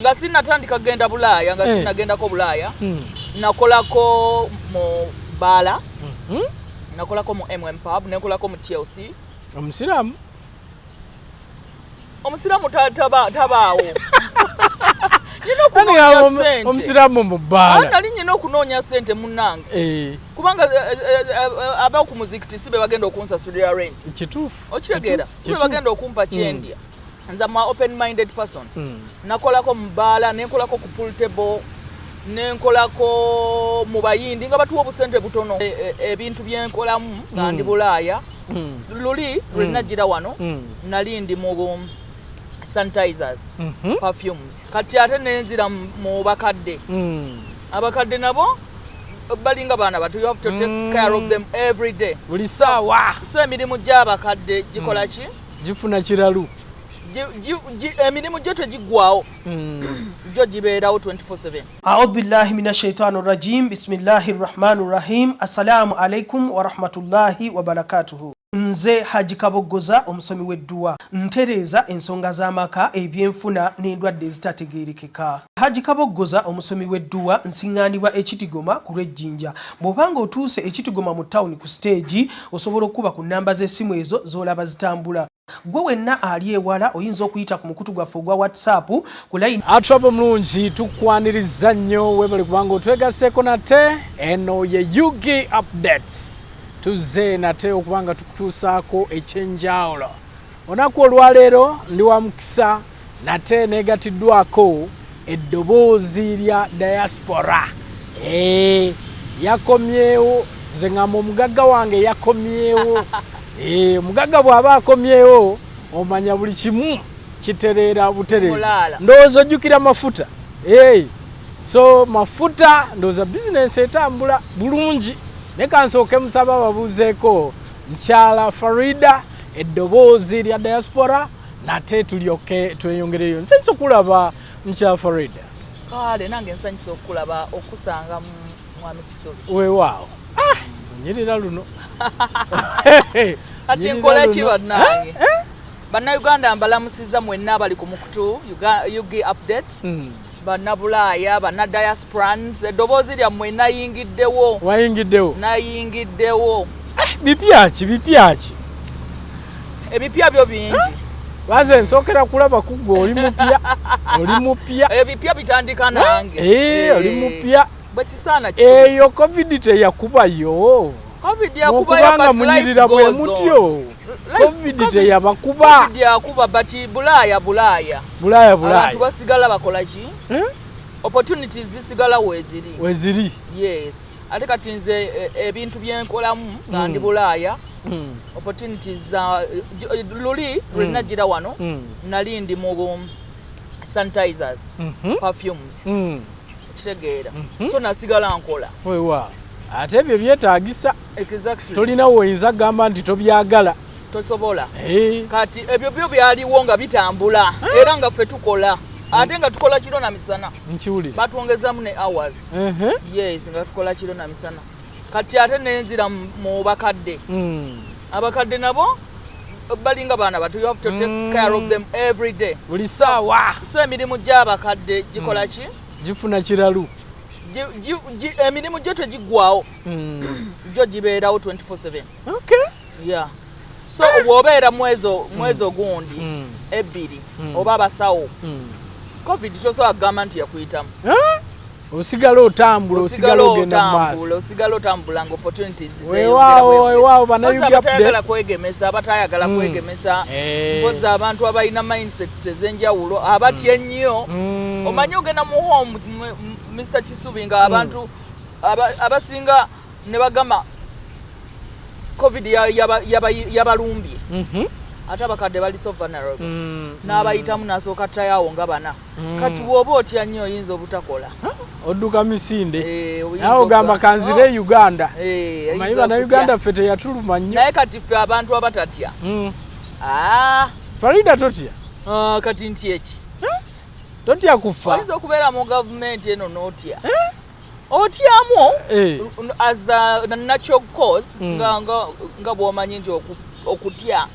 Nga sinnatandika kugenda Bulaaya, nga sinnagendako Bulaaya, nakolako mu bbaala, nakolako mu MM Pub, nenkolako mu TLC. Omusiraamu? Omusiraamu tabaawo. Nyina okunoonya sente. Omusiraamu mu bbaala? Nali nyina okunoonya sente, munnange, kubanga abaku muzikiti si be bagenda okunsasulira rent. Kituufu. Okitegeera? Si be bagenda okumpa kyendya. Nze ma open minded person. Nakolako mu bbaala, nenkolako ku pool table, nenkolako mu Bayindi nga batuwa obusente butono. Ebintu byenkolamu nga ndi Bulaaya, luli lwe nagira wano, nali ndi mu sanitizers, perfumes. Kati ate nenzira mu bakadde. Abakadde nabo balinga baana bato, you have to take care of them every day. Buli saawa. So emirimu gy'abakadde gikola ki? Gifuna kiralu. Emirimu gyo tegiggwawo, gyo gibeerawo 24/7. Audhu billahi min ashaitani rajim. Bismillahi rahmani rahim. Assalamu alaikum warahmatullahi wabarakatuhu. Nze Haji Kaboggoza, omusomi w'edduwa, ntereeza ensonga z'amaka, ebyenfuna n'endwadde ezitategeerekeka. Haji Kaboggoza, omusomi w'edduwa, nsiŋŋaanibwa Ekitigoma ku lw'Ejjinja. Bw'obanga otuuse Ekitigoma mu tawuni ku siteegi, osobola okuba ku nnamba z'essimu ezo z'olaba zitambula. Gwe wenna ali ewala oyinza okuyita ku mukutu gwaffe ogwa WhatsApp ku layini. Atrabo mulungi, tukwaniriza nnyo, webale kubanga otwegasseeko nate. Eno ye UG Updates, tuzze nate okuba nga tukutuusaako ekyenjawulo. Olunaku olwaleero ndi wa mukisa nate neegatiddwako eddoboozi lya diaspora. Yakomyewo. Nze ŋŋamba omugagga wange yakomyewo. Omugagga bw'aba akomyewo, omanya buli kimu kitereera butereezi. Mulaala. Ndowooza ojjukira Mafuta. Hey, so Mafuta, ndowooza bizinensi etambula bulungi, naye kansooke musaba babuuzeeko mukyala Farida, eddoboozi lya diaspora, nate tulyoke tweyongereyo. Nsanyusa okulaba, mukyala Farida. Kale nange nsanyusa okulaba, okusanga mu mwami Kisubi. Weewaawo. Ah, onyirira luno. Kati Nyirira nkola ki? luno. Bannange, Bannayuganda, mbalamusiza mwenna abali ku mukutu UG Updates, bannabulaaya, bannadiasporans, eddoboozi lyammwe nayingiddewo. Wayingiddewo. Nayingiddewo. Bipyaki, bipyaki? Ebipya byo bingi. Baze nsookera kulaba ku ggwe, oli mupya, oli mupya. Ebipya bitandika nange. Eh, oli mupya. Bwe kisaana, Kisubi. Eyo COVID teyakubayo? COVID yakubayo, Okubanga but munyirira life bwe goes on. mutyo, COVID teyabakuba? COVID yakuba, but Bulaaya, Bulaaya. Bulaaya. Abantu Bulaaya. basigala bakola ki? Eh? Opportunities zisigala weeziri. Weziri. Yes, ate kati nze ebintu byenkolamu nga ndi Bulaaya, opportunities za luli lwe nagira wano, nali ndi mu sanitizers, perfumes. Okitegeera? So nasigala nkola. Weewaawo, ate ebyo byetaagisa. Exactly. Tolina woyinza kugamba nti tobyagala. Tosobola. Eh, Kati ebyo byo byaliwo nga bitambula, era nga ffe tukola, ate nga tukola kiro na misana. Nkiwulira. Batwongezamu ne hours. Yes, nga tukola kiro na misana. Kati ate nenzira mu bakadde. Abakadde nabo balinga baana bato, you have to take care of them every day. Buli saawa. So emirimu gy'abakadde gikola ki? Gifuna kiralu. Emirimu gyo tegiggwawo, gyo gibeerawo 24/7. Yeah, so bw'obeera mwezo gundi ebbiri oba abasawo, COVID tosobola kugamba nti yakuyitamu. Eh? Osigala otambula, osigala ogenda mu otambula, maaso. Osigala otambula nga opportunities. Weewaawo, weewaawo, bannayuganda Abatayagala updates. kwegemesa, abatayagala kwegemesa, mpozi abantu abalina mindsets ez'enjawulo, abatya ennyo. Omanyi ogenda mu home, Mr Kisubi, nga abantu abasinga ne bagamba COVID yabalumbye, ate abakadde bali so vulnerable. N'abayitamu n'asooka ttayawo nga bana. Kati bw'oba otya nnyo, oyinza obutakola. Odduka misinde. Eh, oyinza Nawe ogamba kanzire e Uganda. Eh, Omanyi oyinza Bannayuganda okutya. ffe teyatuluma nnyo. Naye kati ffe abantu abatatya. Ah, Farida, totya? ah, kati nti eki? Totya kufa? Oyinza okubeera mu gavumenti eno n'otya? Otyamu as a natural cause, nga bw'omanyi nti okutya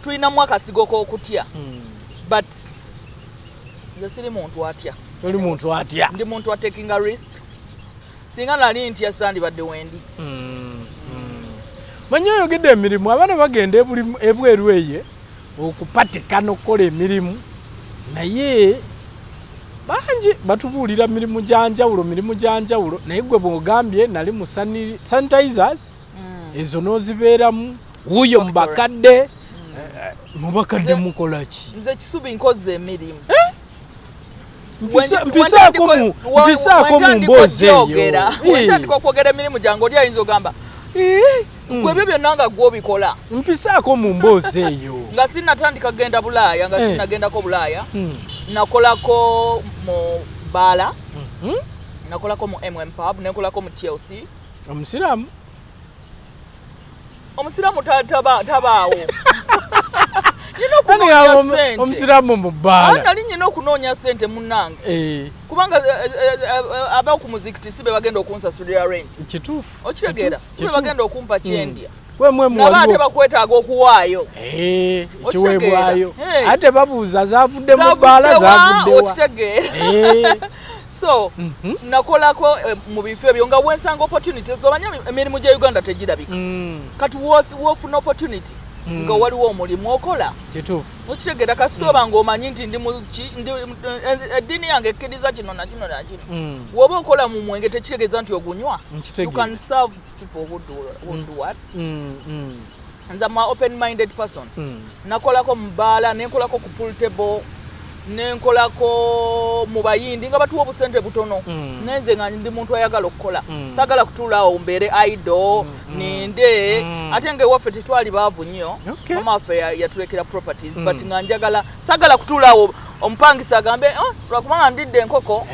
tulinamu akasigo k'okutya, but Nze siri muntu atya. Oli muntu atya? Ndi muntu atakinga risks. Singa nali ntya sandibadde wendi. Manyi oyogedde emirimu, abaana bagenda ebweru eyo okupatikana okukola emirimu, naye bangi batubuulira mirimu gya njawulo, mirimu gya njawulo, naye gwe bw'ogambye nali mu sanitizers ezo n'ozibeeramu wuuyo mu bakadde. Mu bakadde mukola ki? Nze Kisubi nkoze emirimu. Mpisaako mu mboozi eyo. Wentandika okwogera emirimu gyange oli ayinza ogamba gwe ebyo byonna nga gw'obikola. Mpisaako mu mboozi eyo. Nga sinnatandika kugenda Bulaaya, nga sinnagendako Bulaaya, nakolako mu bbaala, nakolako mu MM Pub, nenkolako mu TLC. Omusiraamu? Omusiraamu tabaawo. Nina okunoonya ssente. Omusiraamu mu bbaala. Nali nina okunoonya ssente munnange. Kubanga ab'oku muzikiti si be bagenda okunsasulira rent. Kituufu. Okitegeera? Si be bagenda okumpa kyendya. Nabo ate bakwetaaga okuwaayo. Ekiweebwayo. Ate babuuza zaavudde mu bbaala, zaavudde wa? Okitegeera? So nakolako mu bifo ebyo nga wensanga opportunity. Omanya emirimu gya Uganda tegirabika. Kati wofuna opportunity nga waliwo omulimu okola. Kituufu. Okitegeera? Kasita oba ng'omanyi nti ndi eddiini yange ekkiriza kino na kino na kino. Bw'oba okola mu mwenge tekitegeeza nti ogunywa. You can serve people who do what? Nze am open minded person. Nakolako mu bbaala, nenkolako ku pool table, nenkolako mu bayindi nga batuwa obusente butono. Nenze nga ndi muntu ayagala okukola. Saagala kutuula awo mbeere idle, ninde. Ate nga ewaffe tetwali baavu nnyo. Mama waffe yatulekera properties, but nga njagala, saagala kutuula awo omupangisa agambe, "Oh, lwakubanga ndidde enkoko,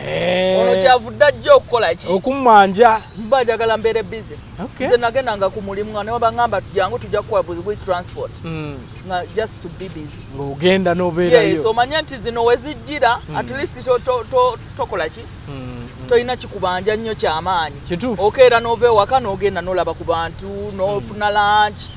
ono kyavudde ajja okukola ki?" Okumanja. Mba njagala mbeere busy. Nze nagendanga ku mulimu nga ne baŋŋamba jangu tujja kukuwa buzibwi transport. Nga just to be busy. Ng'ogenda n'obeerayo. Yes, omanye nti zino we zijjira, at least tokola ki? Tolina kikubanja nnyo kyamaanyi. Kituufu. Okeera n'ova ewaka n'ogenda n'olaba ku bantu, n'ofuna lunch,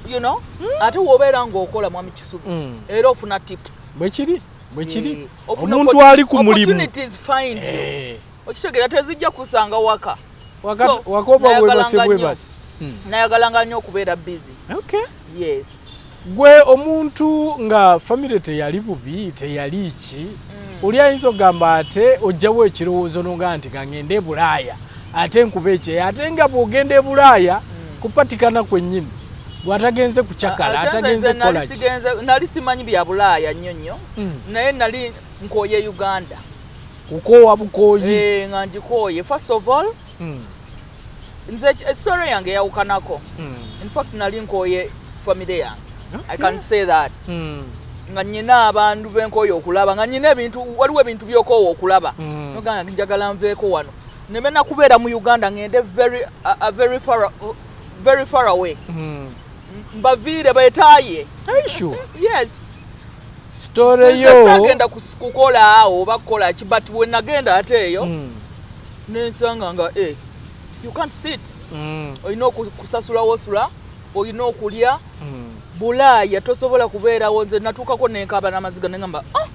you know? Ate w'obeera ng'okola mwami Kisubi, era ofuna tips. Bwe kiri, bwe kiri. Omuntu ali ku mulimu. Opportunities find you. Okitegeera? Tezijja kusanga waka. Waka oba bwebase bwebase. Nayagalanga nnyo okubeera busy. Yes. Gwe omuntu nga famire teyali bubi, teyali ki, oli ayinza okugamba ate ojjawo ekirowoozo n'ogamba nti kangende e Bulaaya ate nkuba ekyeyo, ate nga bw'ogenda e Bulaaya kupatikana kwennyini, bw'atagenze kucakala, atagenze kukola ki? Nali simanyi bya Bulaaya nnyo nnyo, naye nali nkooye Uganda. Kukoowa bukooyi? Nga ngikooye. First of all, nze story yange eyawukanako. In fact, nali nkooye famire yange. I can say that. Nga nyina abantu benkooye okulaba, nga nyina ebintu, waliwo ebintu byokoowa okulaba. Nogamba njagala nveeko wano. Neme nakubeera mu Uganda, ngende very far, very far away. Mbaviire beetaaye. Sure. Yes. Story yo. Sagenda kukola awo oba kukola ki, but we nagenda ate eyo nensanga nga you can't sit. Olina okusasula wosula, olina okulya. Bulaaya tosobola kubeerawo. Nze natuukako nenkaaba n'amaziga nengamba, ah,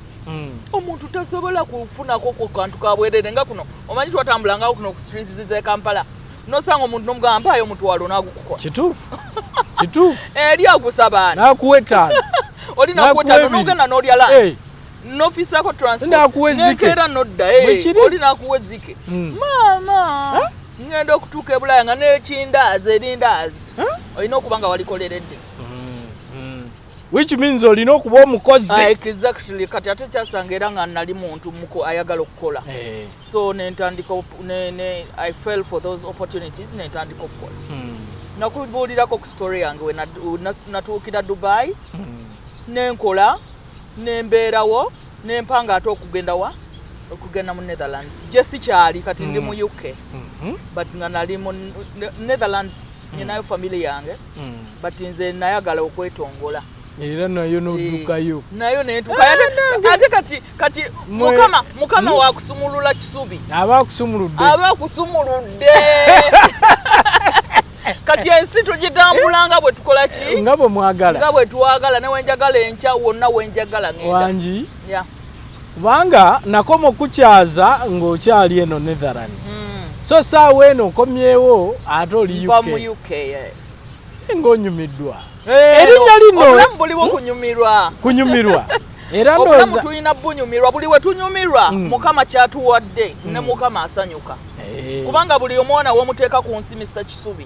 omuntu tasobola kufunako ku kantu ka bwerere nga kuno. Omanyi twatambulangako kuno ku streets z'e Kampala, nosanga omuntu nomugamba mpaayo omutwalo n'agukukola. Kituufu, kituufu. Eri agusabaani. N'akuwa 5. Oli nakuwa 5 n'ogenda n'olya lunch, n'ofiisako transport, nenkeera nodda, oli n'akuwa ezzike. Maama, ngenda okutuuka e Bulaaya nga n'ekindaazi, erindaazi olina okuba nga walikoleredde. Which means olina okuba omukozi. Exactly. Kati ate kyasanga era nga nali muntu muko ayagala okukola, so nentandika I fell for those opportunities, nentandika okukola. Nakubuulirako ku story yange we natuukira Dubai, nenkola, nembeerawo, nempanga ate okugenda wa, okugenda mu Netherlands, gye sikyali kati ndi mu UK, but nga nali mu Netherlands, nyinayo family yange, but nze nayagala okwetongola. Era nayo noddukayo. Nayo nentuuka ate kati Mukama wakusumulula Kisubi. Aba akusumuludde. Aba akusumuludde. Kati ensi tugitambula nga bwe tukola ki? Nga bwe mwagala. Nga bwe twagala. Ne wenjagala enkya, wonna wenjagala ngenda. Wangi. Yeah. Kubanga nakoma okukyaza ng'okyali eno Netherlands. So saawa eno okomyewo ate oli Nva UK. Mu UK, yes. Ng'onyumiddwa. Eh, Erinnya lino obulamu buliwo kunyumirwa. Kunyumirwa. Era Obulamu ndowooza tulina bunyumirwa, buli we tunyumirwa Mukama kyatuwadde ne Mukama asanyuka. Kubanga buli omwana w'omuteeka ku nsi, Mr. Kisubi,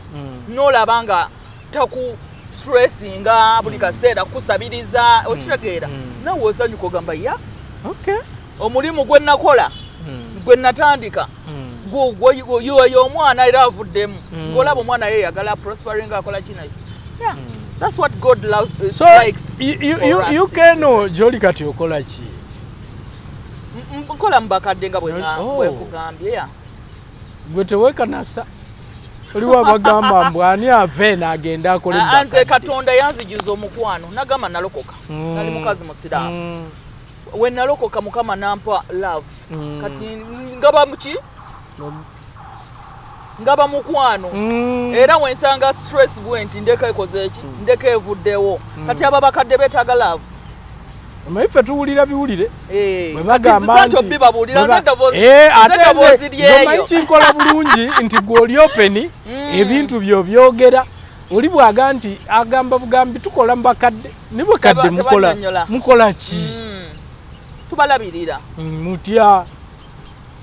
n'olaba nga taku stressinga buli kaseera kusabiriza, okitegeera, nawe osanyuka ogamba ya omulimu gwe nakola, gwe natandika, yoyo omwana era avuddemu, ng'olaba omwana yeyagala prospering, akola kino. Yeah, that's what God loves, So likes for us. UK eno gy'oli kati okola ki? Nkola mu bakadde nga Oh. bwe nkugambye, yeah. Gwe teweekanasa, oliwo abagamba mbu ani ava eno agende akole mu Ah, nze bakadde. Katonda yanzijuza omukwano, nagamba nalokoka, nali mukazi musiraamu. We nalokoka, Mukama nampa love. Kati ngaba muki, ngaba mukwano. Era wensanga stress bwe nti ndeka ekoze eki, ndeka evuddewo. Kati abo abakadde beetaaga love. Omanyi ffe tuwulira biwulire. Eh, Bwe kati bagamba nziza nti tobibabuulira, bwe nze Eh, nze ate eddoboozi nze omanyi lyeyo. kinkola bulungi nti gwe oli open, ebintu byo byogera. Oli bwaga nti agamba bugambi tukola mu bakadde, ne bakadde mukola Tebannyonnyola. mukola ki? Tubalabirira. Mutya?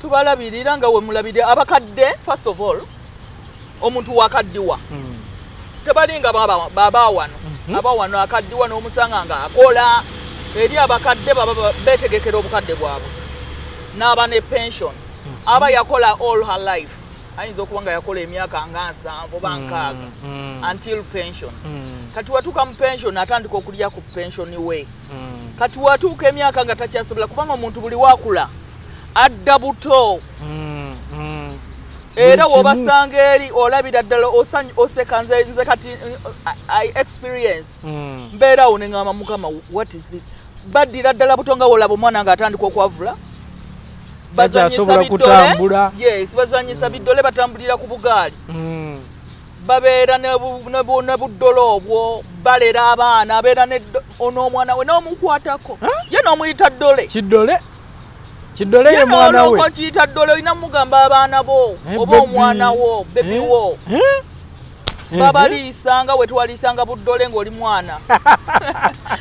Tubalabirira nga we mulabirira abakadde. First of all, omuntu wakaddiwa tebalinga baba wano. Aba wano akaddiwa n'omusanga nga akola. Eri abakadde baba beetegekera obukadde bwabwe, n'aba ne pension, aba yakola all her life, ayinza okuba nga yakola emyaka nga 70 oba 60 until pension. Kati watuuka mu pension, atandika okulya ku pension we. Kati watuuka emyaka nga takyasobola, kubanga omuntu buli wakula adda buto. Era Buli kimu. wobasanga eri olabira ddala oseka. Nze kati I experience, mbeerawo ne ŋŋamba, "Mukama, what is this?" Baddira ddala buto, nga wolaba omwana ng'atandika okwavula. Bazanyisa Takyasobola biddole. kutambula. Yes, bazanyisa biddole, batambulira ku bugaali, babeera ne buddole obwo, balera abaana, abeera n'omwana we n'omukwatako, ye n'omuyita ddole. Kiddole, kiddole ye mwana we. Okiyita ddole, olina mugamba abaana bo Eh, oba baby. omwana wo, baby Eh, wo. eh? Eh, Babaliisanga we twaliisanga buddole ng'oli mwana,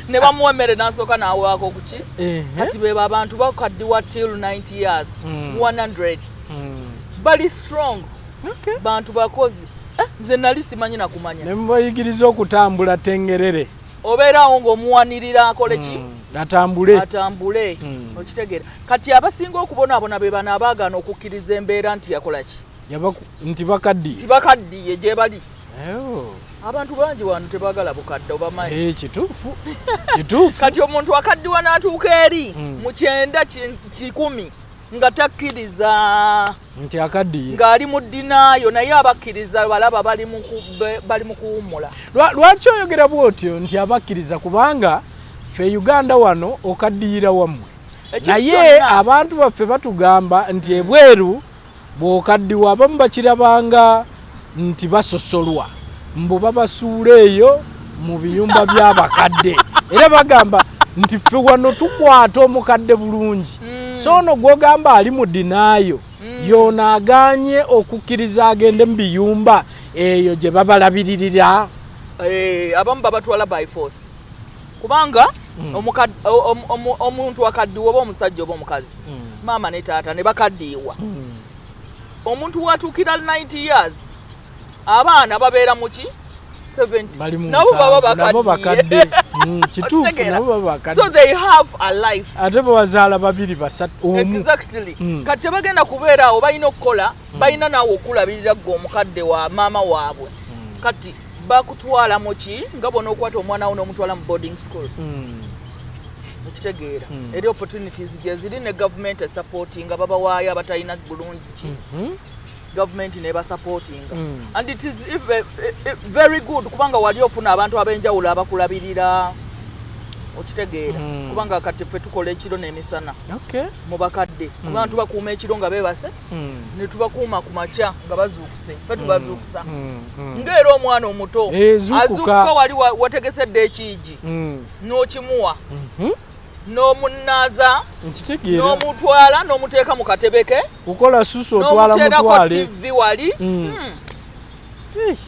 ne bamuwa emmere n'asooka n'awaako kuki. Kati beba abantu bakaddiwa till 90 years, 100, bali strong. Bantu bakozi. Eh, nze nali simanyi nakumanya. Ne mubayigiriza okutambula tengerere. Obeerawo ng'omuwanirira akole ki? Atambule. Atambule. Okitegeera? Kati abasinga okubonaabona be bano abaagaana okukkiriza embeera nti yakola ki? Nti bakaddiye. Tibakaddiye gye bali. Oh. Abantu bangi wano tebaagala bukadde, obamanyi. Eh, kituufu, kituufu. Kati omuntu akaddiwa n'atuuka eri mu 90, 100 nga takkiriza nti akaddiye, ng'ali mu denial. Naye abakkiriza balaba bali mu kuwummula. Lwaki oyogera bwotyo nti abakkiriza? Kubanga ffe Uganda wano okaddiyira wammwe. Ekintu Naye kyonna- abantu baffe batugamba nti ebweru bw'okaddiwa abamu bakirabanga nti basosolwa, mbu babasuula eyo mu biyumba by'abakadde. Era bagamba nti ffe wano tukwata omukadde bulungi. So ono gw'ogamba ali mu denial, yono aganye okukkiriza agende mu biyumba eyo gye babalabiririra. Eh, abamu babatwala by force, kubanga omuntu akaddiwa, oba omusajja oba omukazi, maama ne taata ne bakaddiwa, omuntu watuukira 90 years, abaana babeera muki? 70. Bali mu Nabo baba 70, nabo bakaddiye. bakadde. Kituufu. Okitegeera? Nabo baba bakadde. So they have a life. Ate bwebazaala babiri, basatu, omu. Exactly. Kati tebagenda kubeera awo, balina okukola, balina naawe okulabirira gwe omukadde wa maama waabwe. Kati bakutwala muki? Nga bw'onookwata omwana wo n'omutwala mu boarding school. Okitegeera? Eri opportunities gye ziri, ne gavumenti esupportinga, babawaayo abatalina bulungi ki, gavumenti nebasupportinga. And it is very good, kubanga wali ofuna abantu ab'enjawulo abakulabirira, okitegeera? Kubanga kati ffe tukola ekiro n'emisana mu bakadde, kubanga tubakuuma ekiro nga beebase, ne tubakuuma ku makya nga bazuukuse. Ffe tubazuukusa ng'era omwana omuto Eh, zuukuka. azuukuka, wali wategesedde ekiigi n'okimuwa. N'omunaaza, Nkitegeera. n'omutwala n'omuteeka mu katebe ke, Kukola susu, otwala n'omuteerako mutwale. TV wali. Eish.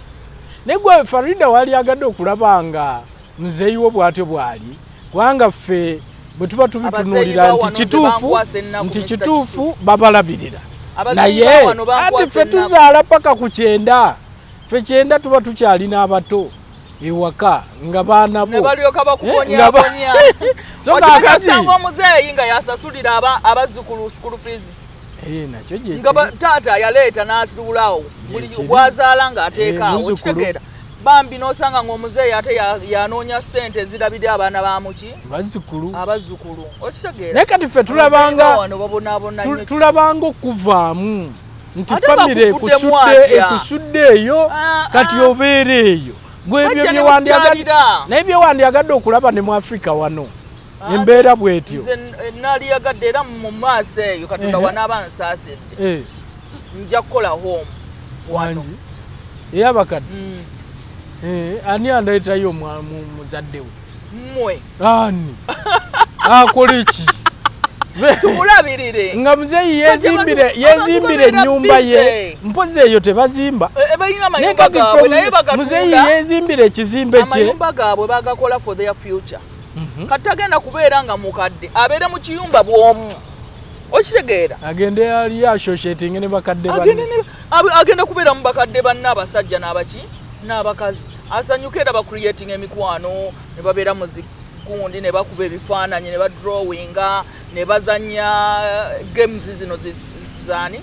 Naye gwe Farida, wali agadde okulaba nga muzeeyi wo bw'atyo bw'ali? Kubanga ffe bwe tuba tubitunuulira Abazeeyi nti ba wano kituufu bankwasa ennaku, nti Mr. kituufu babalabirira, Abazeeyi naye ba wano bankwasa ati ffe ennaku. tuzaala paka ku 90. Ffe 90 tuba tukyalina abato ewaka nga baana bo Ne balyoka Eh, bakubonyabonya. So Okimanyi, kaakati osanga omuzeeyi nga yasasulira abazzukulu school fees, Eh, nakyo gye nga kiri. taata yaleeta n'asituulaawo buli Gyekiri. bwazaala ng'ateekaawo. Eh, muzzukulu. Okitegeera? Bambi, n'osanga ng'omuzeeyi ate yanoonya ssente ezirabirira abaana ba muki, Bazzukulu. abazzukulu. Okitegeera? Naye kati ffe Abazeeyi tulabanga ba wano babonaabona nnyo. Tulabanga okuvaamu nti Ate famire bakuvuddemu ekusudde atya? ekusudde eyo. Ah, Kati ah. obeera eyo gwe ebyo Bajja ne byewandiyagadde bakukyalira. naye byewandiyagadde okulaba ne mu Afrika wano Ah, embeera bw'etyo? Nze naaliyagadde, era mu maaso eyo Katonda wanaaba nsaasidde, nja kukola home wano. Wangi ey'abakadde? Mm. Eh, ani andeetayo muzadde we? Mmwe. Ani akola eki? Tumulabirire. Nga muzeeyi yezimbire Abantu yezimbire babeera ennyumba ye. busy. Mpozi eyo tebazimba. Balina Naye amayumba kati gaabwe, ffe naye muzeeyi bagatunda. yezimbire ekizimbe kye. Amayumba gaabwe bagakola for their future. Kati tagenda kubeera nga mukadde abeere mu kiyumba bw'omu. Okitegeera? Agende ali associating ne bakadde Agende banne. Agenda kubeera mu bakadde banne, abasajja n'abaki n'abakazi, asanyuke era bacreating emikwano, ne babeera mu zigundi, ne bakuba ebifaananyi, ne badrawinga, ne bazanya games zino zaani,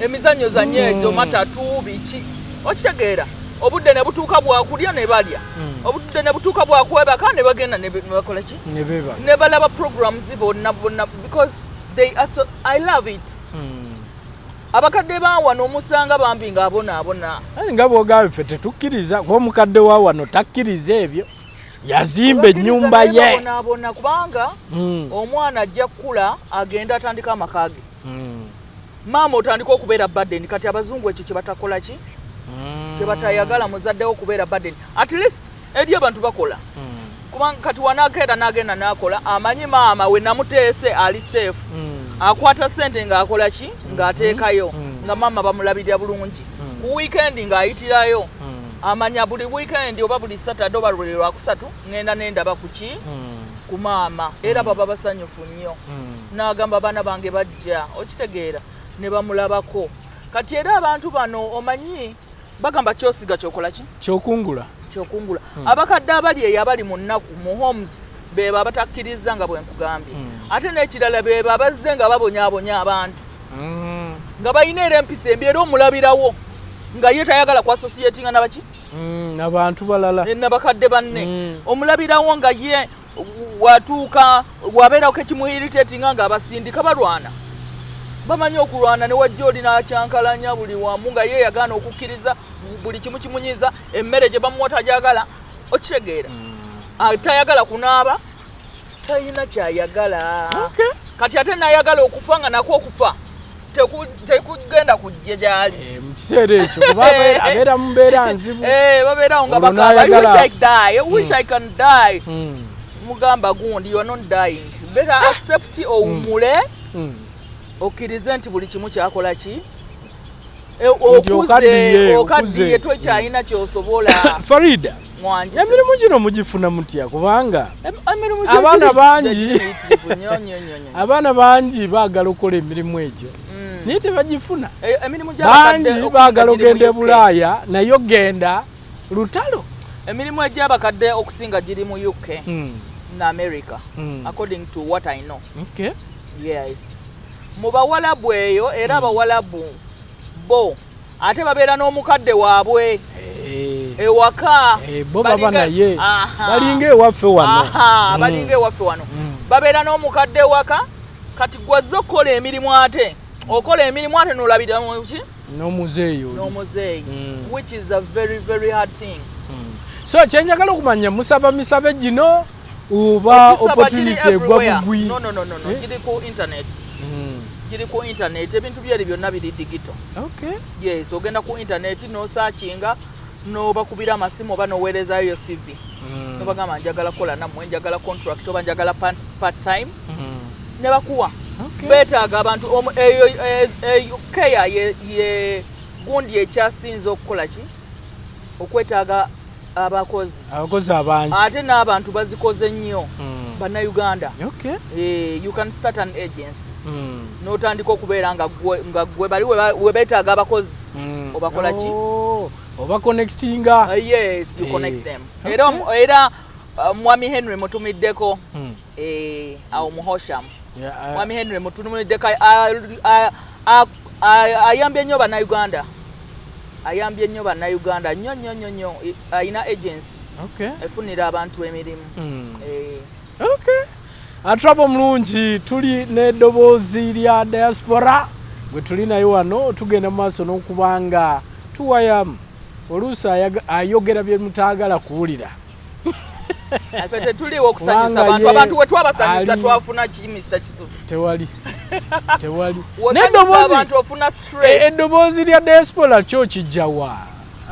emizannyo zanye egyo, matatu, biki. Okitegeera? Obudde ne butuuka bwakulya ne balya, obudde ne butuuka bwakwebaka ne bagenda ne bakola ki, Ne beba ne balaba programs bonna bonna, because they are so, I love it. Abakadde ba wano omusanga bambi ng'abonaabona. Kale nga bwogambye, ffe tetukkiriza, kuba omukadde wa wano takkiriza ebyo, yazimba ennyumba ye. Babonaabona kubanga omwana ajja kukula agenda atandika amaka ge, maama otandika okubeera burden. Kati abazungu ekyo kye batakola ki, kye batayagala, muzaddewo okubeera burden. At least eri abantu bakola, kubanga kati wanakeera n'agenda n'akola, amanyi maama we namuteese ali safe, akwata sente ng'akola ki, ng'ateekayo, nga maama bamulabirira bulungi. Ku weekend ng'ayitirayo, amanya buli weekend oba buli Saturday oba buli Lwakusatu ŋŋenda nendaba ku ki, ku maama. Era baba basanyufu nnyo, n'agamba baana bange bajja. Okitegeera? Ne bamulabako. Kati era abantu bano omanyi bagamba kyosiga kyokola ki, Kyokungula. Kyokungula. Abakadde abali eyo abali mu nnaku mu homes bebo abatakkiriza nga bwe nkugambye. Ate n'ekirala, bebo abazze nga babonyaabonya abantu, nga balina era empisa embi, era omulabirawo nga ye tayagala kuassociatinga nabaki, Abantu balala. Nabakadde banne. Omulabirawo nga ye watuuka wabeerako ekimuirritatinga nga abasindika balwana, bamanyi okulwana, ne wajja oli n'akyankalanya buli wamu, nga ye yagaana okukkiriza buli kimu kimunyiza, emmere gye bamuwa tajagala. Okitegeera? Ah, tayagala kunaaba, talina kyayagala. Kati ate nayagala okufa, nga nakwo okufa tekugenda kujja gyali. Eh, mu kiseera ekyo kuba abeera mu mbeera nzibu. Eh, babeerawo nga Olwo bagamba, "I wish n'ayagala- I die, I wish I can die." Mugamba gundi, you are not dying, better accept, owumule, okkirize nti buli kimu kyakola ki. Nti Okuze, okaddiye, okaddiye, okuze. tokyalina kyosobola. Farida, Mwangi. emirimu gino mugifuna mutya? Kubanga Emirimu abaana bangi- giyitirivu nnyo nnyo nnyo nnyo. abaana bangi baagala okukola emirimu egyo, naye tebagifuna. Emirimu gy'abakadde Bangi okusinga baagala giri mu ogenda e UK. Bulaaya, naye ogenda lutalo. Emirimu egy'abakadde okusinga giri mu UK ne America, according to what I know. Yes, mu Bawalabu eyo era abawalabu bo ate babeera n'omukadde waabwe ewaka. Eh, bo baba naye Aha. balinga ewaffe wano. Aha, balinga ewaffe wano. Babeera n'omukadde ewaka. Kati gwazze okukola emirimu, ate okola emirimu, ate n'olabira ki, N'omuzeeyi oli. n'omuzeeyi, which is a very very hard thing. So kyenjagala okumanya, musaba misabe gino oba Ogisaba giri opportunity egwa everywhere. bugwi? No. Eh? Giri ku internet. Giri ku internet, ebintu byeri byonna biri digital. Yes, ogenda ku internet nosearchinga, nobakubira amasimu oba noweerezayo yo CV. Nobagamba njagala kukola nammwe, njagala contract oba njagala part time, ne bakuwa. Beetaaga abantu. Eyo care ye gundi ekyasinze okukola ki, okwetaaga abakozi. Abakozi abangi. Ate n'abantu bazikoze nnyo, Bannayuganda. You can start an agency n'otandika okubeera nga gwe bali we beetaaga abakozi. Obakola ki? Oh, oba connectinga. Yes, you connect them. Era Mwami Henry mutumiddeko, awo mu Horsham. Mwami Henry mutumiddeko, ayambye nnyo Bannayuganda, ayambye nnyo Bannayuganda nnyo nnyo nnyo nnyo. Ayina agency efunira abantu emirimu. Okay. Atulaba omulungi, tuli n'eddoboozi lya diaspora gwe tuli naye wano. Tugenda mu maaso n'okuba nga tuwayamu, oluusi ayogera bye mutaagala kuwulira. Ffe tetuliwo okusanyusa Kubanga abantu. ye Abantu we twabasanyusa, twafuna ki, Mr Kisubi? Tewali, tewali. Wosanyusa N'eddoboozi abantu, ofuna stress. Eddoboozi lya diaspora kyo kijjawa?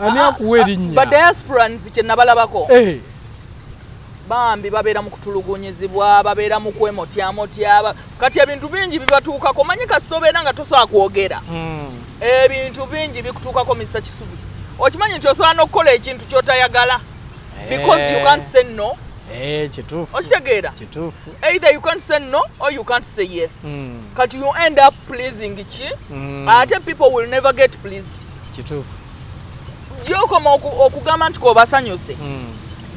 Ani akuwa erinnya? Ba diasporans kye nabalabako, bambi babeera mu kutulugunyizibwa, babeera mu kwemotyamotya. Kati ebintu bingi bibatuukako. Manyi kasita obeera nga tosobola kwogera, ebintu bingi bikutuukako. Mr Kisubi, okimanyi nti osobola n'okukola ekintu ky'otayagala because you can't say no? Kituufu. Okitegeera? Kituufu. Either you can't say no or you can't say yes. Kati you end up pleasing ki? Ate people will never get pleased. Kituufu. Gyokoma okugamba nti kobasanyuse,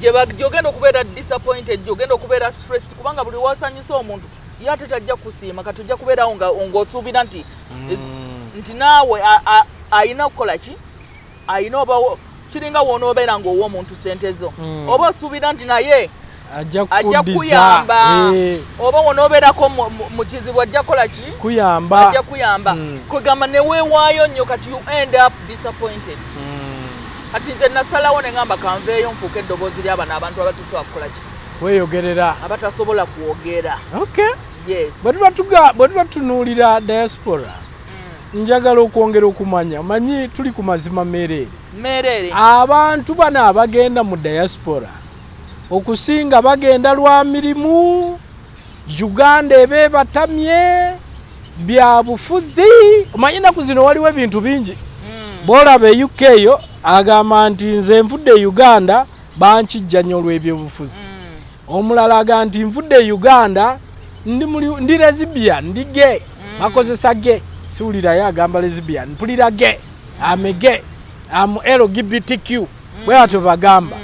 gyogenda okubeera disappointed, gyogenda okubeera stressed, kubanga buli wasanyusa omuntu ye ate tajja kusiima. Kati ojja kubeerawo ng'osuubira nti nti naawe ayina okukola ki, ayina oba kiringa wonoobeera ng'owa omuntu sente zo, oba osuubira nti naye ajja ajja kukuddiza. Kuyamba. Oba wonoobeerako mu kizibu, ajja kukola ki? Kuyamba. Ajja kuyamba. Kwegamba neweewaayo nnyo, kati you end up disappointed. Kati nze nasalawo ne ŋŋamba kanveeyo nfuuke eddoboozi ly'abano abantu abatasobola kukola ki? Kweyogerera. Abatasobola kwogera. Yes. Bwe tuba tutunuulira diaspora, njagala okwongera okumanya, manyi tuli ku mazima meereere. Meereere. Abantu bano abagenda mu diaspora okusinga bagenda lwa mirimu, Uganda eba ebatamye, bya bufuzi? Omanyi ennaku zino waliwo ebintu bingi. Bwolaba e UK eyo agamba nti nze nvudde e Uganda, bankijjanya olw'ebyobufuzi. Omulala agamba nti nvudde e Uganda, ndi lesbian, ndi gay. Bakozesa gay, siwulirayo agamba lesbian, mpulira gay, am gay, am LGBTQ, bwe batyo bagamba.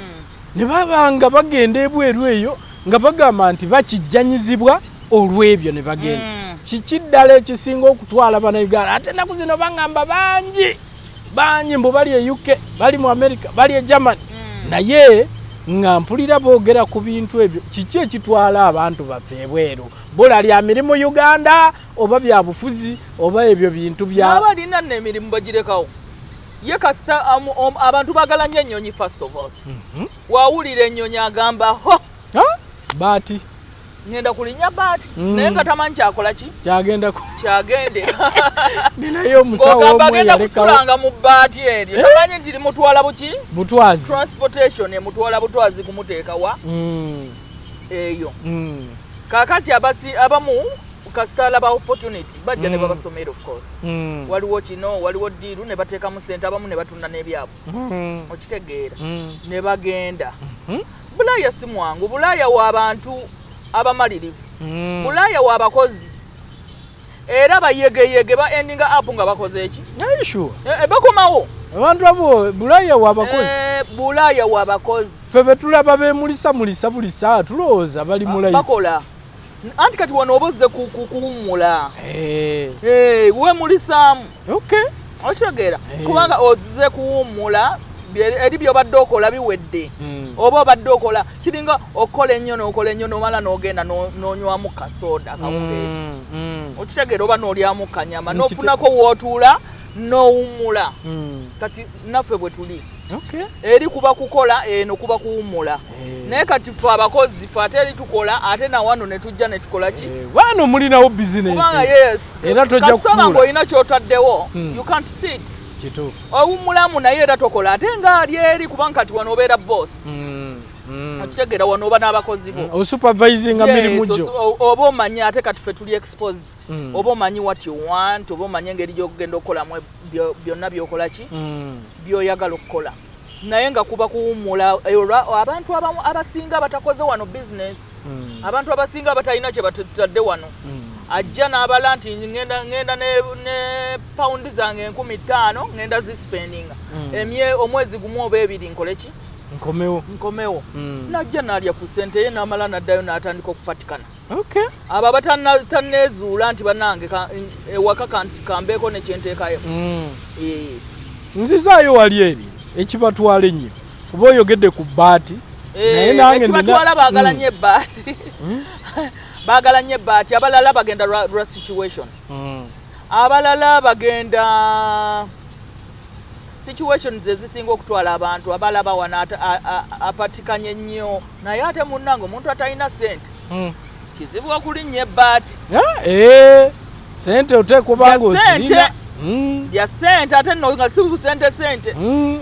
Ne baba nga bagenda ebweru eyo nga bagamba nti bakijjanyizibwa olw'ebyo ne bagenda. Kiki ddala ekisinga okutwala Bannayuganda? Ate ennaku zino baŋŋamba bangi bangi mbu bali e UK, bali mu America, bali e Germany, naye nga mpulira boogera ku bintu ebyo. Kiki ekitwala abantu baffe ebweru? Bula lya mirimu Uganda, oba bya bufuzi, oba ebyo bintu bya N'abalina nno emirimu bagirekawo. Ye kasita abantu baagala nnyo ennyonyi. First of all, wawulira ennyonyi agamba ho. Ha? Baati. Ngenda kulinnya baati. Naye nga tamanyi kyakola ki. Kyagenda ku Kyagende. Ninayo omusawo Ng'ogamba omwe agenda yalekawo kusulanga mu bbaati eryo. Eh? Tamanyi nti limutwala buki? Butwazi. Transportation emutwala butwazi kumuteeka wa? Eyo. Kaakati abamu kasita alaba opportunity bajja ne babasomera, of course. Waliwo kino, waliwo deal, ne bateekamu sente, abamu ne batunda n'ebyabwe. Okitegeera? Ne bagenda. Bulaaya si mwangu. Bulaaya w'abantu abamalirivu. Bulaaya w'abakozi, era bayegeyege ba endinga up nga bakoze eki? Are you sure? Eh, bakomawo. Abantu abo Bulaaya wabakozi? Bulaaya w'abakozi. Ffe betulaba bemulisa mulisa buli ssaawa, tulowooza bali mu life. Bakola. Anti kati wano oba ozze kuwummula. Weemulisaamu. Okitegeera? Kubanga ozze kuwummula, eri byobadde okola biwedde. Oba obadde okola, kiringa okukola ennyo n'okola ennyo n'omala n'ogenda n'onywamu kasoda akawungeezi. Okitegeera? Oba n'olyamu kanyama, n'ofunako wootuula n'owummula. Kati naffe bwe tuli. Eri kuba kukola, eno kuba kuwummula. Naye kati ffe abakozi, ffe ate eri tukola, ate nawano ne tujja ne tukola ki? Wano mulinawo Kubanga businesses. Yes. Era tojja Kasita oba kutuula. ng'olina kyotaddewo, you can't sit. Kituufu. Owummulamu naye era tokola, ate ng'ali eri, kubanga kati wano obeera boss. Okitegeera, wano oba n'abakozi bo. Osupervisinga mirimu Yes, gyo. oba omanyi, ate kati ffe tuli exposed. Oba omanyi what you want, oba omanyi engeri gy'okugenda okukolamu byonna byokola ki, byoyagala okukola, naye nga kuba kuwummula. Olwa abantu abamu abasinga batakoze wano business, abantu abasinga batalina kye batadde wano, ajja n'abala nti ngenda ne paundi zange 5000, ngenda zispendinga omwezi gumu oba 2, nkole ki? Nkomewo. Nkomewo. Najja n'alya ku ssente ye, n'amala n'addayo n'atandika okupatikana. Abo abatanneezuula nti bannange ewaka kambeeko ne kyenteekayo. Nzizaayo wali eri ekibatwala ennyo, kuba oyogedde ku bbaati, naye nange Ekibatwala, baagala nnyo ebbaati. Baagala nnyo ebbaati. Abalala bagenda lwa situation. Abalala bagenda situations ezisinga okutwala abantu. Abalaba wano apatikanye nnyo, naye ate munnange omuntu atalina ssente kizibu okulinnya ebbaati. Ah, sente oteekwa obanga Ya sente. ozirina. Ya ssente, ate nno nga si sente sente.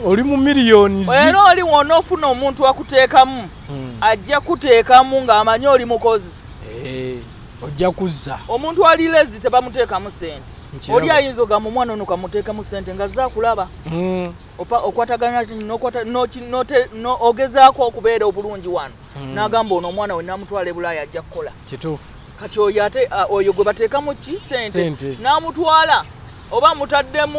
Oli mu miliyoni. Era oli wona ofuna omuntu akuteekamu, ajja kuteekamu ng'amanyi oli mukozi. Ojja kuzza. Omuntu ali lazy tebamuteekamu sente. Nkiraba. Oli ayinza ogamba omwana ono kamuteekemu sente nga azze akulaba. Okwatagana ogezaako okubeera obulungi wano, n'agamba ono omwana we namutwala e Bulaaya ajja kukola. Kati oyo ate oyo gwe bateekamu ki? Sente. Sente. N'amutwala oba mutaddemu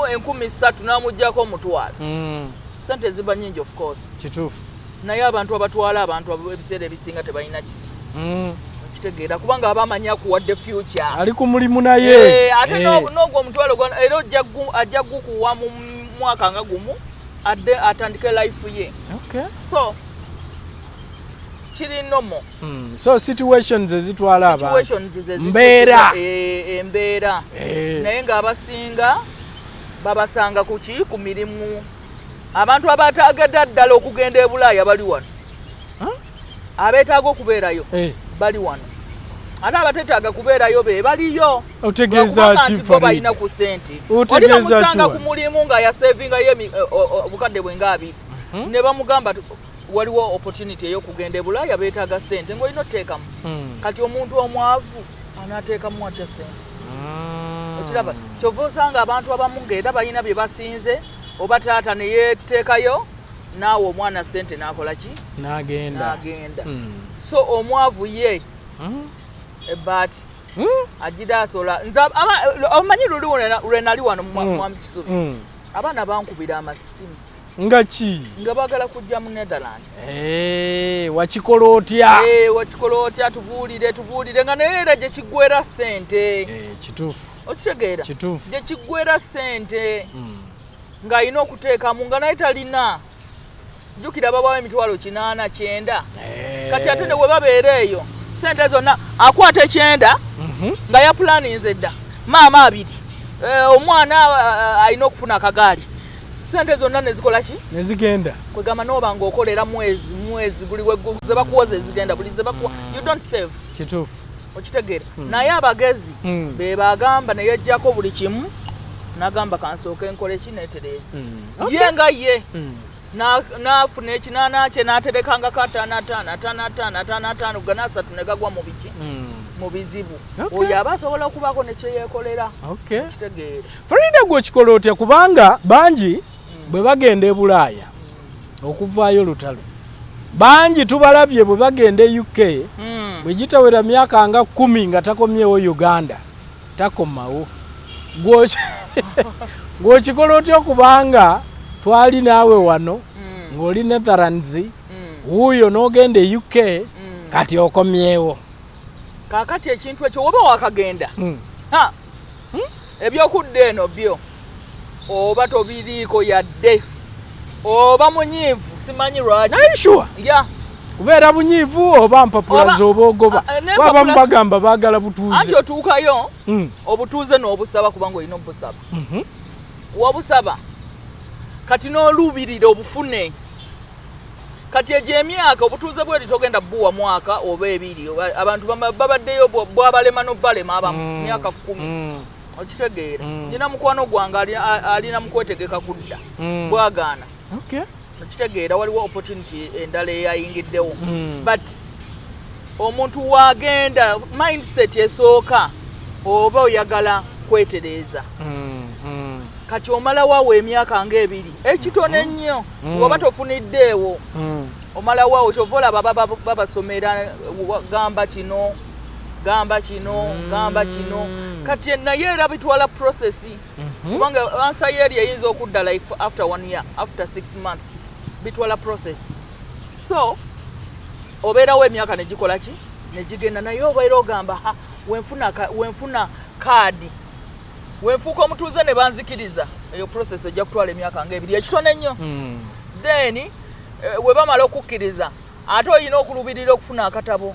3000, n'amuggyako 500. Sente ziba nyingi, of course. Naye abantu abatwala abantu ebiseera ebisinga tebalina kisa. Okitegeera, kubanga aba amanyi akuwadde future. Ali ku mulimu naye. Ate n'ogwo omutwalo era ajja gukuwa mu mwaka nga gumu, adde atandike life ye. So kiri normal. So situations ezitwala abantu. Situations ze Mbeera. Embeera. Naye ng'abasinga babasanga ku ki? Ku mirimu. Abantu abataagadde ddala okugenda e Bulaaya bali wano. Huh? Abeetaaga okubeerayo bali wano, ate abateetaaga kubeerayo be baliyo. Otegeeza Lwakubanga ki, nti bo Farida? balina ku sente. Otegeeza Oli bamusanga ki ku mulimu nga yasevingayo obukadde bwe nga 20, ne bamugamba waliwo opportunity ey'okugenda e Bulaaya, beetaaga sente, ng'olina oteekamu. Kati omuntu omwavu anaateekamu atya sente? Okiraba, kyova osanga abantu abamu ng'era balina bye basinze, oba taata ne yeeteekayo naawe omwana sente n'akola ki? N'agenda. N'agenda. So omwavu ye ebbaati agira asola. Nze omanyi luli lwe nali wano mwami Kisubi, abaana bankubira amasimu. Nga ki? Nga baagala kujja mu Netherland. Wakikola otya? Wakikola otya? Tubuulire, tubuulire. Nga naye era gye kiggwera ssente. Kituufu. Okitegeera? Kituufu. Gye kiggwera ssente, ng'alina okuteekamu nga naye talina. Jjukira babawo 800,000, 90. Kati ate ne bwe babeera eyo, sente zonna akwata 90, nga yapulaninze dda maama 20, omwana alina okufuna akagaali, sente zonna nezikola ki? Nezigenda. Kwegamba nooba ng'okolera mwezi mwezi, buli ze bakuwoza ezigenda, buli ze bakuwa, you don't save. Okitegeera? Naye abagezi be bagamba neyejjako buli kimu, nagamba kansooke nkole ki, netereeza. Ye nga ye n'afuna 800 kye, n'aterekangako 5 5 5 5 5 5, gana 3 ne gagwa mu biki? Mu bizibu. Oyo aba asobola okubaako ne kyeyeekolera. Kitegeera? Farida, gwe okikola otya? Kubanga bangi bwe bagenda e Bulaaya okuvaayo lutalo, bangi tubalabye bwe bagenda e UK, bwe gitawera myaka nga 10 nga takomyewo Uganda, takomawo. Gw'okikola otya? Okubanga twali naawe wano ng'oli Netherlands, wuuyo n'ogenda e UK, kati okomyewo. Kaakati ekintu ekyo woba wakagenda, ha, ebyokudda eno byo oba tobiriiko yadde, oba munyiivu, simanyi lwaki. Naye sure, ya kubeera bunyiivu oba mpapula z'oba ogoba? N'empapula- Abamu bagamba baagala Anti butuuze. otuukayo, obutuuze n'obusaba, kubanga olina obusaba. Wobusaba kati n'oluubirira obufune. Kati egyo emyaka obutuuze bweri togenda buwa mwaka oba 2. Abantu babaddeyo bwabalema n'obalema abamu myaka 10. Okitegeera? Nina mukwano gwange alina mukwetegeka kudda, bwagaana. Okitegeera, waliwo opportunity endala eyayingiddewo. But omuntu wagenda, mindset esooka oba oyagala kwetereeza. Kati omala waawo emyaka nga 2, ekitono ennyo. Oba tofuniddeewo, omala waawo. Kyova olaba babasomera, gamba kino, gamba kino, gamba kino. Kati naye era bitwala process, kubanga answer yeeri eyinza okudda like after one year, after 6 months. Bitwala process. So obeerawo emyaka negikola ki, negigenda, naye obeera ogamba, ha, wenfuna kaadi, wenfuuka omutuuze ne banzikiriza, eyo process ejja kutwala emyaka nga 2, ekitono ennyo. Then we bamala okukkiriza, ate olina okulubirira okufuna akatabo.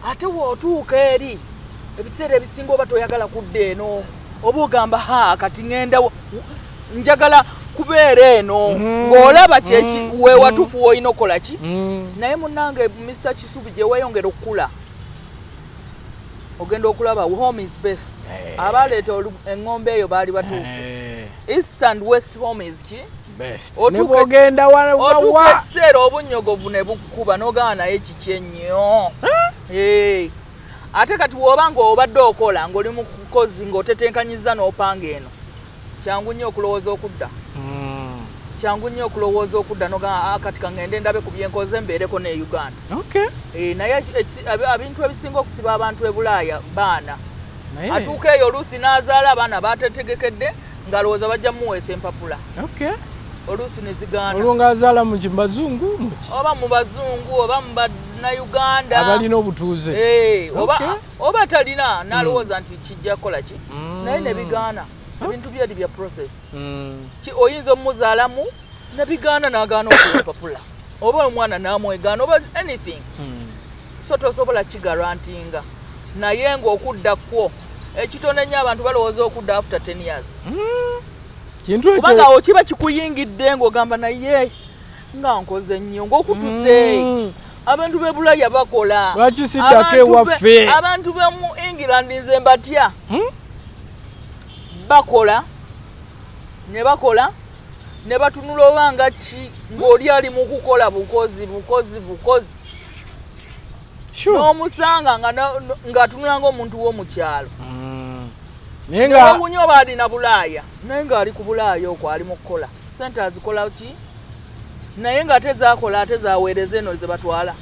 Ate wootuuka eri, ebiseera ebisinga oba toyagala kudda eno, oba ogamba, ha, kati ŋŋenda njagala kubeera eno. Ng'olaba kyeki we watuufu woolina okukola ki. Naye munnange Mr Kisubi, gye weeyongera okukula, ogenda okulaba home is best. Abaleeta eŋŋombe eyo baali batuufu. East and west, home is ki? Best. Otuuka Ne bw'ogenda otuuka wa ekiseera obunnyogovu ne bukkuba, n'ogamba naye kiki ennyo. Ate kati bw'oba ng'obadde okola, ng'oli mukozi, ng'otetenkanyiza n'opanga eno, kyangu nnyo okulowooza okudda. Kyangu nnyo okulowooza okudda, nogamba, "Ah, kati kaŋŋende ndabe ku byenkoze, mbeereko ne Uganda." Naye ebintu ebisinga okusiba abantu e Bulaaya, baana. Naye Atuuka eyo oluusi n'azaala abaana batetegekedde, ng'alowooza bajja muweesa empapula. Oluusi ne zigaana. Olwo ng'azaala muki, mubazungu muki? Oba mu bazungu oba mu bannayuganda abalina obutuuze. Oba oba talina, n'alowooza nti kijja kukola ki, naye ne bigaana. Ebintu byeri bya process. Oyinza omumuzaalamu ne bigaana, n'agaana okuwa empapula, oba omwana n'amwegaana, oba anything. So tosobola kigarantinga, naye ng'okudda kwo ekitono ennyo, abantu balowooza okudda after 10 years. Kintu Kubanga ekyo awo kiba kikuyingidde, ng'ogamba naye nga nkoze nnyo, ng'okutuse. Abantu b'e Bulaya bakola. Lwaki siddako ewaffe? Abantu be mu England nze mbatya. Bakola ne bakola ne batunula oba nga ki, ng'oli ali mu kukola bukozi bukozi bukozi. N'omusanga nga ng'atunula ng'omuntu w'omukyalo. Naye nga Newunya oba alina Bulaaya, naye ng'ali ku Bulaaya okwo ali mu kukola, sente azikola ki, naye ng'ate zakola, ate zaweereza eno ze batwala.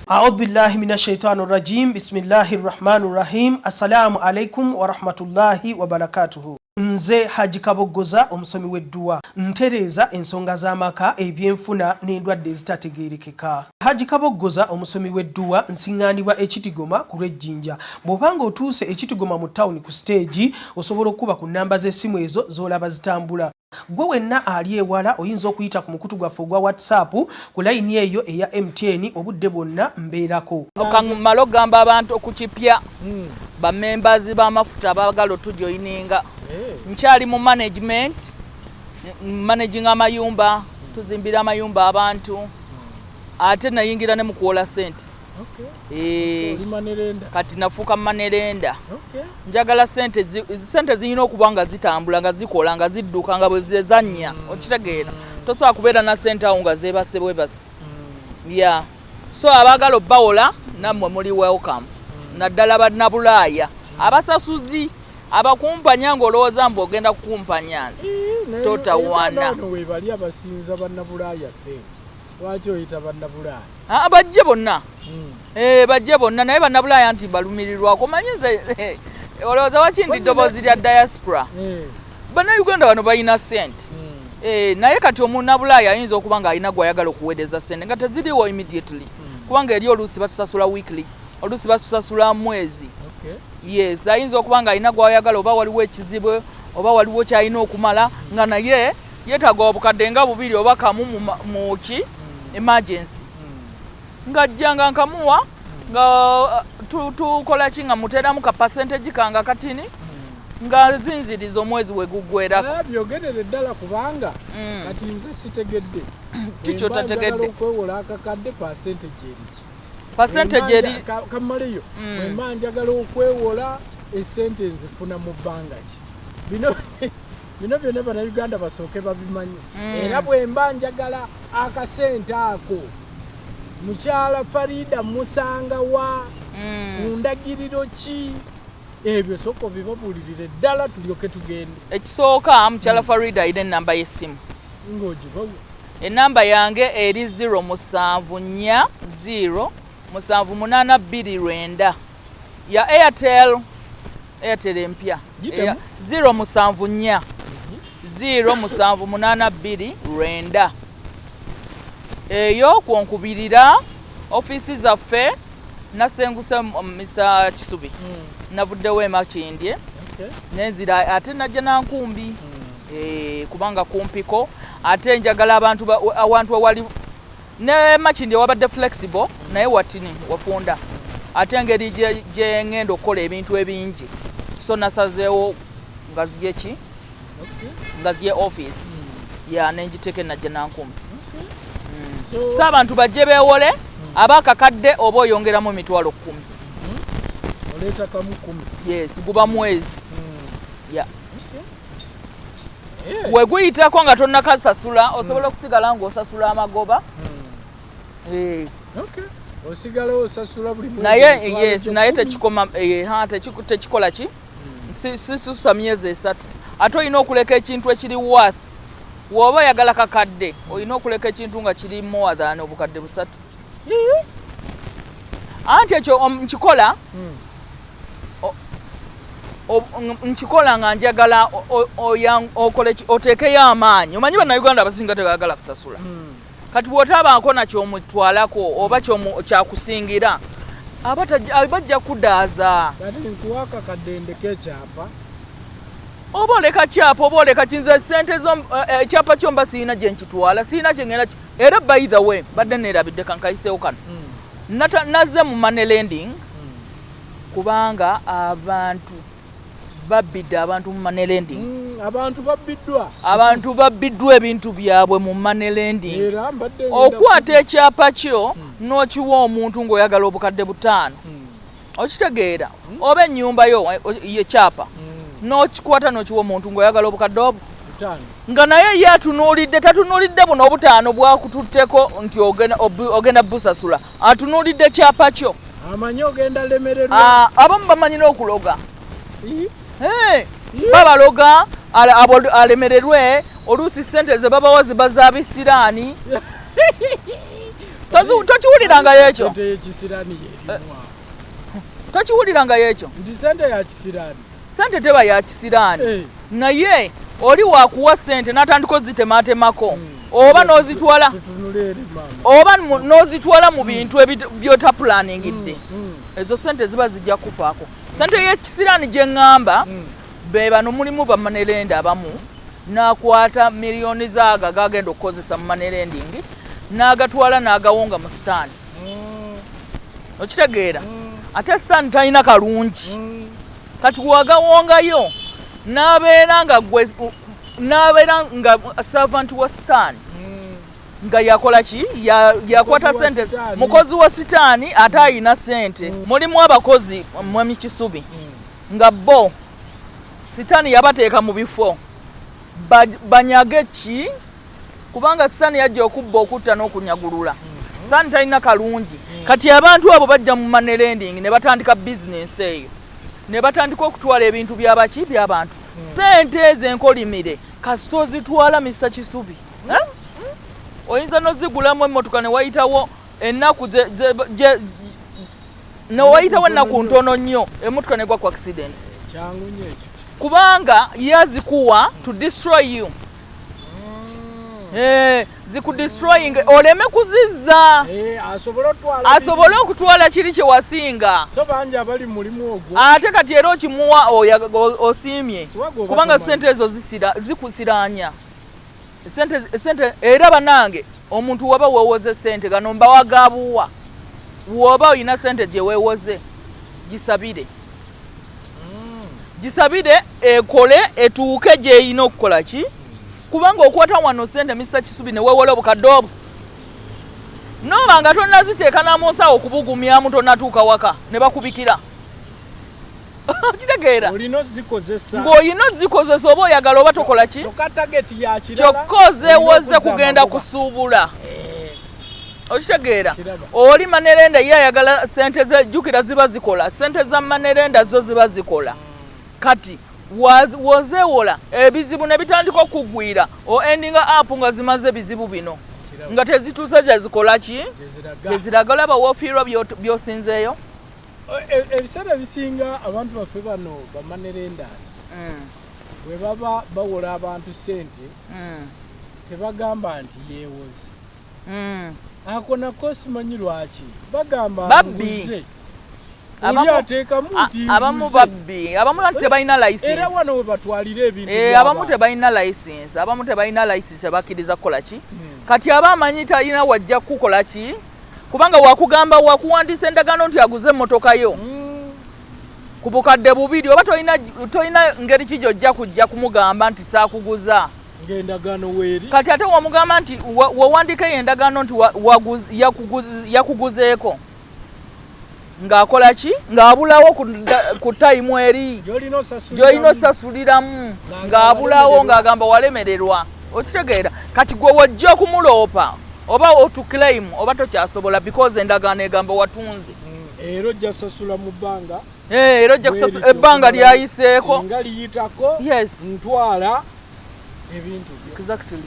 Audhu billahi min ashaitani rajim, bismillahi rrahmani rrahim. Assalamu alaikum warahmatullahi wabarakatuhu. Nze Haji Kaboggoza, omusomi w'edduwa, ntereeza ensonga z'amaka, ebyenfuna n'endwadde ezitategeerekeka. Haji Kaboggoza, omusomi w'edduwa, nsiŋŋaanibwa Ekitigoma ku lw'Ejjinja. Bw'obanga otuuse Ekitigoma mu tawuni ku siteegi, osobola okuba ku nnamba z'essimu ezo z'olaba zitambula. Gwe wenna ali ewala, oyinza okuyita ku mukutu gwaffe ogwa WhatsApp ku layini eyo eya MTN, obudde bwonna mbeerako. Kamale okugamba abantu ku kipya, bamembers b'amafuta abaagala otujoyininga, nkyali mu management, managing amayumba, tuzimbira amayumba abantu, ate nayingira ne mu kuwola sente. Oli money lender. Kati nafuuka money lender. Njagala sente sente zirina okuba nga zitambula, nga zikola, nga zidduka, nga bwe zezannya. Okitegeera, tosobola kubeera na sente awo nga zeebase bwebase. Ya, so abaagala obbawola nammwe muli welcome, naddala bannabulaaya abasasuzi abakumpanya ng'olowooza mbu ogenda kukumpanya nze. Totawaana. Ono webali abasinza bannabulaaya sente, lwaki oyita bannabulaaya? Ah, bajje bonna. Bajje bonna, naye bannabulaaya nti balumirirwako. Manyi nze olowooza wakindi ddoboozi lya diaspora. Bannayuganda bano balina sente. Naye kati omunnabulaaya ayinza okuba ng'alina gwayagala okuweereza sente nga teziriwo immediately, kubanga eri oluusi batusasula weekly, oluusi batusasula mwezi. Yes, ayinza okuba ng'alina gwayagala, oba waliwo ekizibu, oba waliwo kyalina okumala, nga naye yeetaaga obukadde nga bubiri oba kamu mu ki emergency, ng'ajja nga nkamuwa, nga tukola ki, nga muteeramu ka percentage kange akatini, nga zinziriza omwezi we guggwerako. Ah, byogerere ddala, kubanga kati nze sitegedde. Kiki Bwe mba otategedde? njagala okwewola akakadde, percentage eriki? Percentage eri Kamaleyo. Bwe mba njagala okwewola esente, nzifuna mu bbanga ki? Bino Bino byonna Bannayuganda basooke babimanyi. Era bwe mba njagala akasente ako, mukyala Farida musanga wa, ku ndagiriro ki? Ebyo sooka obibabuulirire ddala tulyoke tugende. Ekisooka, mukyala Farida alina enamba y'essimu. Ng'ogibawa. Enamba yange eri 074 0 78 2 9 ya Airtel, Airtel empya. Giddemu. 074 0 78 2 9. Eyo kwonkubirira. Ofiisi zaffe nasenguse, Mr Kisubi, navuddewo emakindye nenzira ate najja nankumbi. Kubanga kumpiko ate njagala abantu awantu awali ne Makindye wabadde flexible, naye watini wafunda ate engeri gye ngenda okukola ebintu ebingi, so nasazeewo ngaziye ki, ngaziye office ya nenjiteeka enajja nankumbi. So So abantu bajje beewole aba akakadde oba oyongeramu 100,000. Oleeta kamu 10. Yes, guba mwezi ya. Eh. We guyitako nga tonnakasasula, osobola okusigala ng'osasula amagoba. Okay. Osigala osasula buli mwezi Naye emitwalo yes, gyo naye 10. Tekikoma ha, tekikola ki, sisusa myezi 3. Ate olina okuleka ekintu ekiri worth. Woba oyagala kakadde, olina okuleka ekintu nga kiri more than 3,000. Anti ekyo nkikola nkikola nga njagala okole oteekeyo amaanyi. Omanyi Bannayuganda abasinga tebagala kusasula. Kati bw'otabaako nakyomutwalako oba kyakusingira, aba bajja kudaaza. Kati nkuwa akakadde ndeke ekyapa. Oba oleka kyapa oba oleka kinze sente zo, ekyapa kyo mba sirina gye nkitwala, sirina kye ngenda era by the way, badde neerabidde, kankayiseewo kano. Nazze mu money lending kubanga abantu babbidde abantu mu money lending. Abantu babbiddwa. Abantu babbiddwa ebintu byabwe mu money lending. Era mbadde ngenda Okwata ekyapa kyo n'okiwa omuntu ng'oyagala 5,000. Okitegeera? Oba ennyumba yo yekyapa n'okikwata n'okiwa omuntu ng'oyagala obukadde obwo 5. Nga naye ye atunuulidde, tatunuulidde buno obutaano bwakututteko nti ogenda busasula, atunuulidde kyapa kyo. Amanyi ogenda lemererwa. Ah, abamu bamanyi n'okuloga. Ii. Hey, babaloga abo alemererwe. Oluusi sente ze babawa ziba za bisiraani. Tokiwulirangayo ekyo? Sente y'ekisiraani yerimu. Tokiwulirangayo ekyo? Nti sente ya kisiraani. Sente teba ya kisiraani. Naye oli wakuwa sente n'atandika ozitematemako oba n'ozitwala Tutunule eri maama. oba n'ozitwala mu bintu by'otaplaningidde. Ezo sente ziba zijja kufaako. Sente y'ekisiraani gye ŋŋamba, be bano mulimu ba money lender abamu n'akwata miliyoni zaaga gagenda okukozesa mu money lending n'agatwala n'agawonga mu sitaani. Okitegeera? Ate sitaani talina kalungi. Kati wagawongayo n'abeera nga gwe n'abeera nga servant wa sitaani nga yakola ki, yakwata Mukozi wa sente. sitaani. Mukozi wa sitaani ate ayina sente. Mulimu abakozi mwemi Kisubi nga bo sitaani yabateeka mu bifo banyage ki, kubanga sitaani yajja okubba, okutta n'okunyagulula. Sitaani talina kalungi. Kati abantu abo bajja mu money lending ne batandika bizinensi eyo ne batandika okutwala ebintu byabaki, by'abantu. Sente ezo enkolimire kasita ozitwala, Mr Kisubi, eh? Oyinza nozigulamu emmotoka ne wayitawo ennaku ne wayitawo ennaku ntono nnyo, emmotoka negwa ku accident. Kyangu nnyo ekyo. Kubanga yazikuwa to destroy you. Zikudestroying oleme kuzizza. Asobole otwala. Asobole okutwala kiri kye wasinga. So bangi abali mu mulimu ogwo. Ate kati era okimuwa osiimye Kubanga oba kubanga tomanyi. sente ezo zikusiranya sente, sente. Era banange, omuntu waba weewoze sente, gano mbawa gabuwa, woba olina sente gye weewoze, gisabire, gisabire ekole etuuke gyeyina okukola ki, kubanga okwata wano sente, Mr Kisubi, ne weewola obukadde obwo noba nga tonnaziteeka namunsawo okubugumyamu, tonnatuuka waka ne bakubikira. Okitegeera? Olina ozikozesa. Ng'olina ozikozesa oba oyagala oba tokola ki. Kyokka target ya kirala. Kyokka ozeewoze kugenda kusuubula. Okitegeera? Kiraba. Oli money lender ye ayagala sente ze. Jjukira ziba zikola, sente za money lender zo ziba zikola. Kati wozeewola, ebizibu ne bitandika okugwira, o endinga up nga zimaze ebizibu bino nga tezituuse gyezikola ki, gyeziraga. Olaba woofiirwa by'osinzeeyo. Ebiseera ebisinga abantu baffe bano ba money lenders bwe baba bawola abantu sente, tebagamba nti yeewoze. Ako nako simanyi lwaki bagamba Babbi. nguze. Oli ateekamu nti Abamu nguze. babbi, abamu anti tebalina license. Era wano we batwalira ebintu Abamu by'abantu. tebalina license, abamu tebalina license abakkiriza kukola ki. Kati aba amanyi talina wajja kukola ki, kubanga wakugamba, wakuwandiisa endagaano nti aguze emmotoka yo ku 2000, oba tolina ngeri ki gyojja kujja kumugamba nti saakuguza. Ng'endagaano weeri. Kati ate wamugamba nti wawandiika eyo endagaano nti yakuguzeeko, ng'akola ki? Ng'abulawo ku time eri gy'olina osasuliramu. Gy'olina osasuliramu, Nga ng'abulawo, walemererwa. Ng'agamba walemererwa. Okitegeera? Kati gwe wojja okumuloopa oba otuclaim, oba tokyasobola because endagaano egamba watunze. Era ojja sasula mu bbanga. Eh, era ojja kusasula Bwerityo ebbanga okumala- lyayiseeko. Singa liyitako, ntwala ebintu byo. Exactly.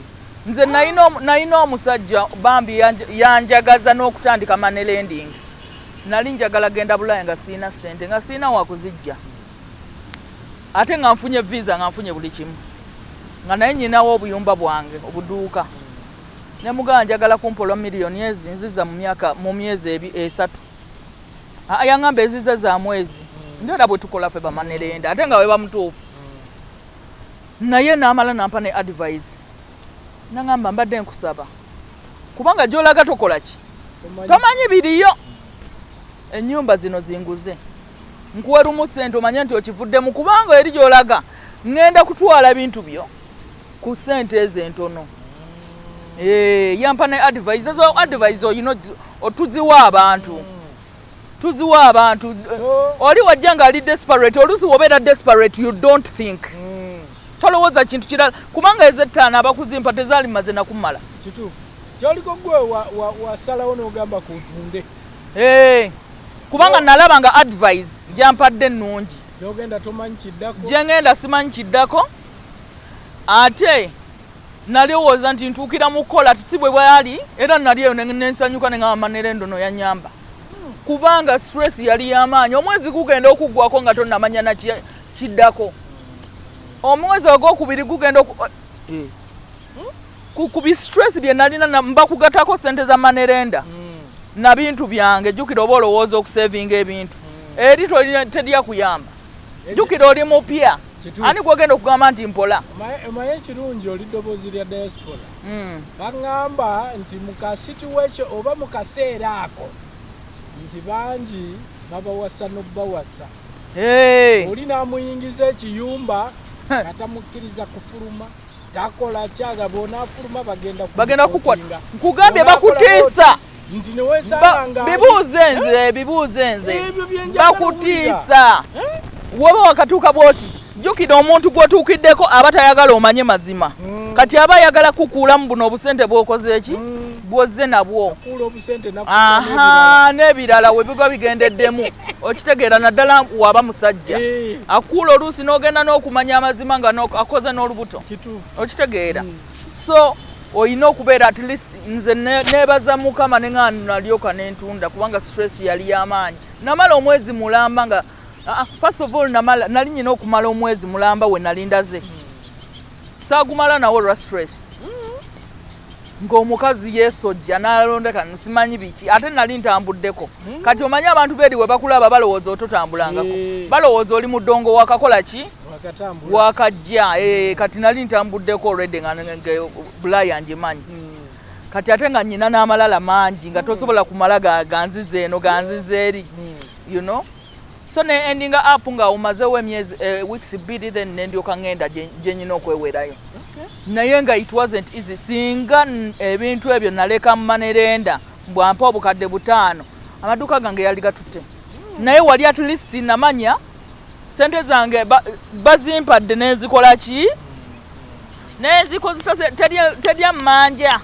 Nze nalina omusajja bambi yanjagaza n'okutandika money lending. Nali njagala genda Bulaaya nga siina ssente, nga siina wakuzijja, ate nga nfunye visa, nga nfunye buli kimu, nga naye nyinawo obuyumba bwange obuduuka. Ne mugamba, njagala kumpola miliyoni ezi, nziza mu myaka, mu myezi 3. Aa, yaŋŋamba ezize za mwezi, ngaera bwe tukola ffe ba money lender, ate nga weba mutuufu. Naye n'amala nampa ne advice, naŋŋamba, mbadde nkusaba, kubanga gy'olaga tokola ki, tomanyi biriyo, ennyumba zino zinguze, nkuwe lumu ssente omanye nti okivuddemu, kubanga eri gy'olaga ŋŋenda kutwala bintu byo ku ssente ezo entono. Eh, yampa ne advice. Ezo advice oyina otuziwa abantu, tuziwa abantu. Oli wajja nga ali desperate. Oluusi wobeera desperate, you don't think, tolowooza kintu kirala, kubanga ezettaano abakuzimpa tezaali maze nakumala. Kituufu. Kyoliko gwe wasalawo n'ogamba kutunde. Eh, kubanga nalaba nga advice gyampadde ennungi. Gyogenda tomanyi kiddako. Gye ngenda simanyi kiddako, ate nalowooza nti ntuukira mu kukola si bwe bwali. Era nali eyo nensanyuka neŋŋamba money lender ono yanyamba, kubanga stress yali y'amaanyi. Omwezi gugenda okuggwako nga tonnamanya na kiddako. Omwezi ogwokubiri gugenda ku bi stress bye nalina mba kugatako sente za money lender na bintu byange. Jjukira oba olowooza okusevinga ebintu, eri terya kuyamba. Jjukira oli mupya. Ani gwogenda okugamba nti mpola? Omaye ekirungi, oli ddoboozi lya diaspora. Baŋŋamba nti mu kasituation oba mu kaseera ako nti bangi babawasa n'obbawasa. Hey. Oli n'amuyingiza ekiyumba nga tamukkiriza kufuluma, takola kyaga, bw'onaafuluma bagenda Bagenda kukwata. kureportinga. Nkugambye, Bw'onaakola bakutiisa. bw'oti, nti newesanga nga Bibuuze nze, bibuuze nze. Ebyo bye njagala. Bakutiisa. Woba wakatuuka bwoti, jjukira omuntu gw'otuukiddeko aba tayagala omanye mazima. Kati aba ayagala kukuulamu buno obusente bw'okoze eki, bw'ozze nabwo. Kuula obusente. Aha, n'ebirala we biba bigendeddemu. Okitegeera? Naddala waba musajja, akuula oluusi n'ogenda n'okumanya amazima nga akoze n'olubuto. Kituufu. Okitegeera? So olina okubeera at least, nze neebaza Mukama ne nga nalyoka nentunda, kubanga stress yali y'amaanyi. Namala omwezi mulamba nga first of all namala, nali nyina okumala omwezi mulamba we nali ndaze, saagumala nawo olwa stress, ng'omukazi yeesojja n'alondeka simanyi biki, ate nali ntambuddeko. Kati omanyi abantu beeri we bakulaba balowooza ototambulangako. Balowooza oli mu ddongo wakakola ki, wakatambula. Wakajja. Eh, kati nali ntambuddeko already nga Bulaaya ngimanyi. Kati ate nga nyina n'amalala mangi nga tosobola kumala ganziza eno, ganziza eri, so ne endinga up nga omazewo emyezi, weeks 2, then nendyoka ngenda gye nyina okwewerayo. Naye nga it wasn't easy. Singa ebintu ebyo naleka mu money lender, bwampa 5000, amaduuka gange yali gatutte. Naye wali at least namanya Sente zange bazimpadde nenzikola ki, nenzikozesa, terya mmanja.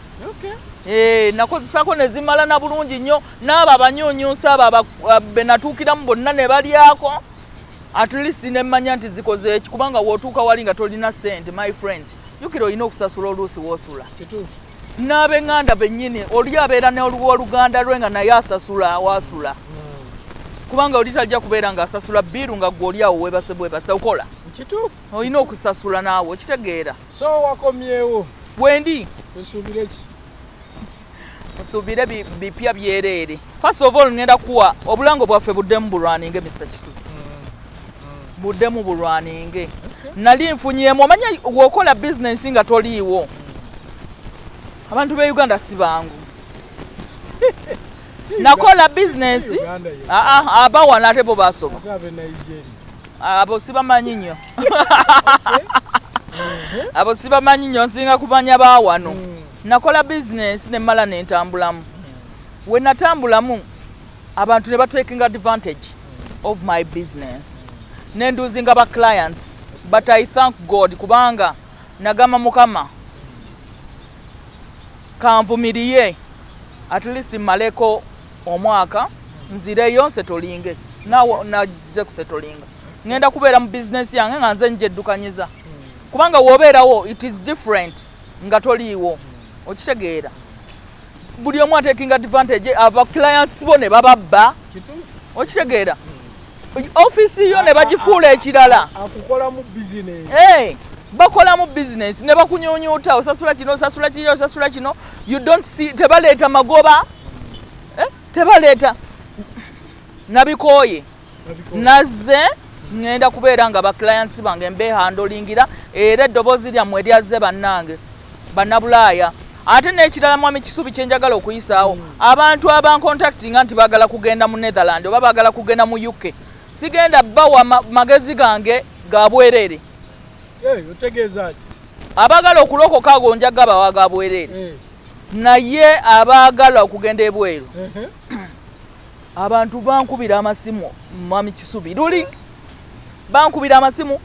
Nakozesako nezimala na bulungi nnyo, n'abo abanyunyunsa abo be natuukiramu bonna ne balyako. At least nemmanya nti zikoze eki, kubanga w'otuuka wali nga tolina ssente, my friend, jjukira olina okusasula oluusi w'osula. N'ab'eŋŋanda bennyini, oli abeera n'oluganda lwe nga naye asasula waasula, kubanga oli tajja kubeera ng'asasula bill nga gwe oli awo weebase bwebase okola. Olina okusasula naawe, okitegeera? So wakomyewo? Wendi. Osuubire ki? Nsuubire bipya byereere. First of all, ngenda kuwa obulango bwaffe buddemu bulwaninge, Mr Kisubi, buddemu bulwaninge. Nali nfunyemu, omanya bw'okola bizinensi nga toliiwo, abantu b'e Uganda si bangu. Nakola bizinensi, abawana ate bo basoba. Ate ab'e Nigeria? Abo sibamanyi nnyo, abo sibamanyi nnyo, nsinga kumanya baawano. Nakola bizinensi nemmala nentambulamu. We natambulamu, abantu ne bataking advantage of my business, nenduzinga ba clients, but I thank God, kubanga nagamba Mukama kanvumiriye, at least mmaleko omwaka nzireyo nsetolinge. Nawe najje kusetolinga, ngenda kubeera mu bizinesi yange nga nze njeddukanyiza, kubanga wobeerawo it is different nga toliiwo, okitegeera? Buli omu ataking advantage, aba clients bo ne bababba. Okitegeera? Ofiisi yo ne bagifuula ekirala. Akukolamu bizinesi. Hey, bakolamu bizinesi ne bakunyunyuta, osasula kino, osasula kiri, osasula kino, you don't see, tebaleeta magoba, eh? Tebaleeta. Nabikooye, nazze ŋŋenda kubeera nga baclients bange mbehandolingira, era eddoboozi lyammwe lyazze, bannange bannabulaaya. Ate n'ekirala, mwami Kisubi, kyenjagala okuyisaawo, abantu abancontactinga nti baagala kugenda mu Netherland oba baagala kugenda mu UK, sigenda bawa magezi gange ga bwereere. Otegeeza ki? Abaagala okulokoka ago njaga bawa ga bwereere, naye abaagala okugenda ebweru, abantu bankubira amasimu, mwami Kisubi, luli bankubira amasimu,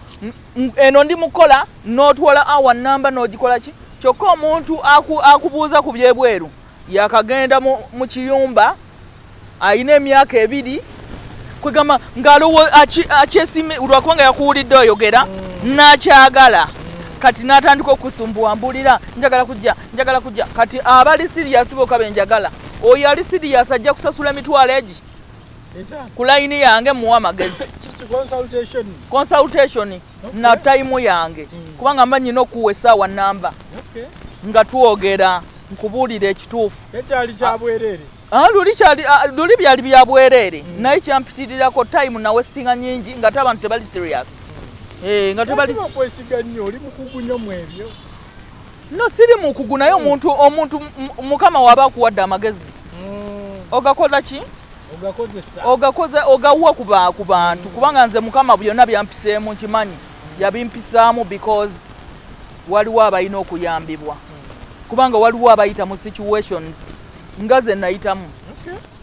eno ndi mukola n'otwala awa namba n'ogikola ki, kyokka omuntu akubuuza ku byebweru yakagenda mu kiyumba, ayina emyaka 2, kwegamba ng'alowo akyesime lwakubanga yakuwulidde oyogera n'akyagala, kati n'atandika okusumbuwa, mbuulira, njagala kujja, njagala kujja. Kati abali serious bokka benjagala. Oyo ali serious ajja kusasula emitwalo egi ku layini yange, muwa amagezi. Kiki, consultation? Consultation na time yange, kubanga mba nyina okuwa essaawa namba nga twogera, nkubuulira ekituufu. Ekyali kya bwereere? Ah, luli kyali, ah, luli byali bya bwereere, naye kyampitirirako, time na wastinga nyingi nga te abantu tebali serious. Eh, nga tebali. Lwaki bakwesiga nnyo? Oli mukugu nnyo mu ebyo? No, siri mukugu, naye omuntu Mukama waba akuwadde amagezi, ogakoza ki? Ogakozesa. Ogakoza, ogawa ku bantu, kubanga nze Mukama byonna byampiseemu nkimanyi yabimpisaamu because waliwo abalina okuyambibwa, kubanga waliwo abayita mu situations nga ze nayitamu.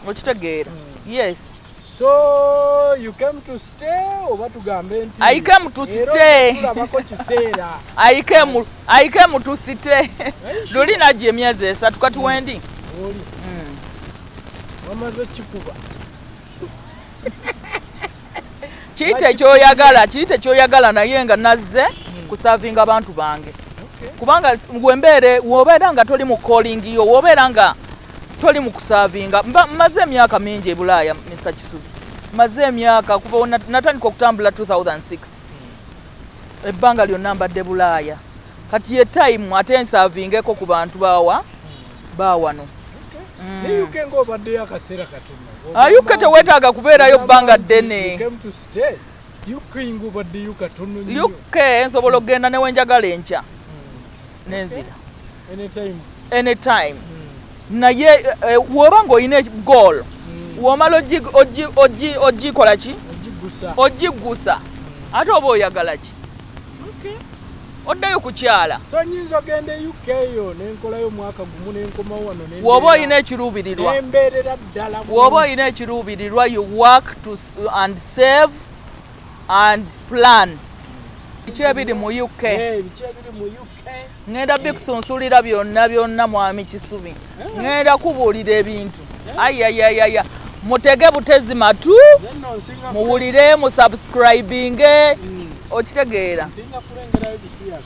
Okitegeera? Yes. So you came to stay, oba tugambe nti I came to era stay. tulabako kiseera? I came to stay. Are you sure? Luli najja emyezi 3, kati wendi. Oli wamaze kikuba. Kiyite kyoyagala, kiyite kyoyagala, naye nga nazze kusavinga abantu bange, kubanga wembeere wobeera nga toli mu calling yo, wobeera nga toli mu kusavinga. Mmaze emyaka mingi e Bulaaya, Mr Kisubi, maze emyaka kuva natandika okutambula 2006, ebbanga lyonna mbadde Bulaaya. Kati ye time ate nsavingeko ku bantu bawa bawano. Ne UK ng'obaddeyo akaseera katono. Ah, UK teweetaaga kubeerayo bbanga ddene. You came to stay. UK ng'obaddeyo katono nnyo. UK nsobola okugenda newenjagala enkya nenzira. Anytime. Anytime, naye woba ng'olina goal, womala ogikola ki? Ogiggusa. Ogiggusa, ate oba oyagala ki? Oddayo kukyala. So nyinza ogenda e UK yo nenkolayo omwaka gumu nenkomawo wano Woba olina ekiruubirirwa, nembeerera ddala woba olina ekiruubirirwa, you work to and save. And plan biki ebiri mu UK. Eh, biki ebiri mu UK? Ŋŋenda bikusunsulira byonna byonna, mwami Kisubi. Ŋŋenda kubuulira ebintu. Ayayayaya, mutege butezi matu, Nze nno nsinga muwulire, musubscribinge. Okitegeera? Nsinga kulengerayo bisiyaga.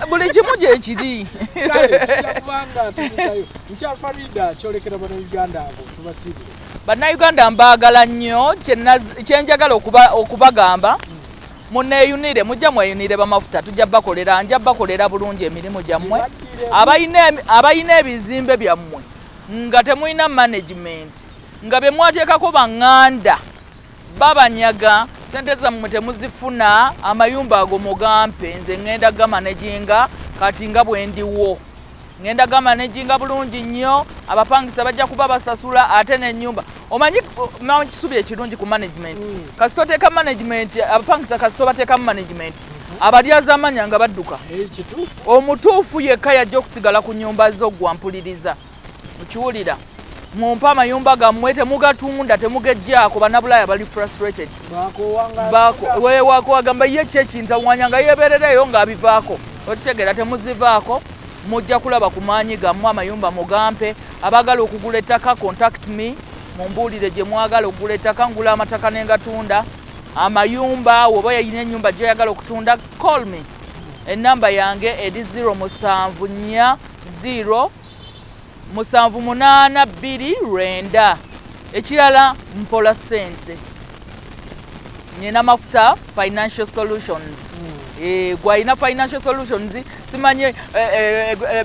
Buli kimu gyekiri. Kale tujja kubanga tubitayo. Mukyala Farida, kyolekera Bannayuganda abo tubasiibire. Bannayuganda mbaagala nnyo. Kyenjagala okubagamba, muneeyunire, mujja mweyunire bamafuta, tujja bakolera, nja bakolera bulungi emirimu gyammwe. Gibaddiremu. Abalina ebizimbe byammwe nga temulina management, nga bye mwateekako baŋŋanda babanyaga, sente zammwe temuzifuna, amayumba ago mugampe nze, ŋŋenda gamanaginga. Kati nga bwe ndiwo, ŋŋenda gamanaginga bulungi nnyo. Abapangisa bajja kuba basasula, ate n'ennyumba omanyi Kisubi ekirungi ku management, kasita oteeka management, abapangisa kasita obateekamu management, abalyazaamanya nga badduka. Eh, kituufu. Omutuufu yekka yajja okusigala ku nyumba zo. Gwa mpuliriza, mukiwulira? Mumpe amayumba gammwe, temugatunda, temugejjaako. Bannabulaaya bali frustrated. Bakowanga. Wewako agamba ye ki ekintawanya nga yebeerereyo ng'abivaako. Okitegeera? Temuzivaako, mujja kulaba ku maanyi gammwe. Amayumba mugampe. Abaagala okugula ettaka, contact me, mumbuulire gye mwagala okugula ettaka. Ngula amataka nengatunda. Amayumba, woba yayina ennyumba gyoyagala okutunda, call me. Enamba yange eri 0740 782 9. Ekirala, mpola ssente, nina Mafuta Financial Solutions. Gwalina financial solutions, simanye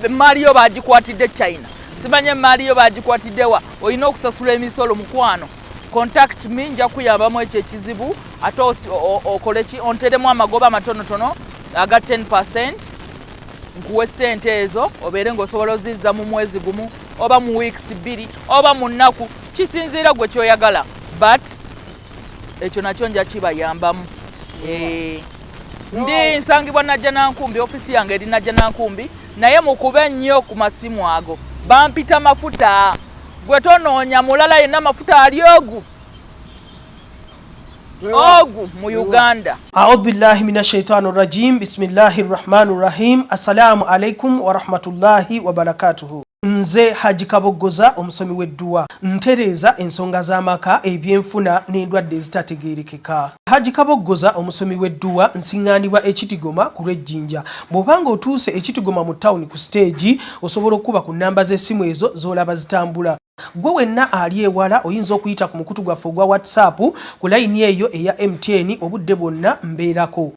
emaali yo bagikwatidde China, simanye emaali yo bagikwatiddewa, olina okusasula emisolo, mukwano, contact me, nja kuyambamu ekyo ekizibu. Ate okole ki? Onteremu amagoba amatonotono aga 10%, nkuwe sente ezo, obeere ng'osobola ozizza mu mwezi gumu oba mu weeks 2 oba mu nnaku, kisinziira gwe kyoyagala, but ekyo nakyo nja kibayambamu. Ndi nsangibwa Najja Nankumbi, ofisi yange eri Najja Nankumbi, naye mukube nnyo ku masimu ago. Bampita Mafuta, gwe tonoonya mulala yenna, Mafuta ali ogu ogu mu Uganda. Audhu billahi min ashaitani rajim, bismillahi rrahmani rrahim. Assalamu alaikum warahmatullahi wabarakatuhu. Nze Haji Kaboggoza, omusomi w'edduwa, ntereeza ensonga z'amaka, ebyenfuna n'endwadde ezitategeerekeka. Haji Kaboggoza, omusomi w'edduwa, nsiŋŋaanibwa Ekitigoma ku lw'Ejjinja. Bw'obanga otuuse Ekitigoma mu tawuni ku siteegi, osobola okukuba ku nnamba z'essimu ezo z'olaba zitambula. Gwe wenna ali ewala, oyinza okuyita ku mukutu gwaffe ogwa WhatsApp ku layini eyo eya MTN, obudde bwonna mbeerako.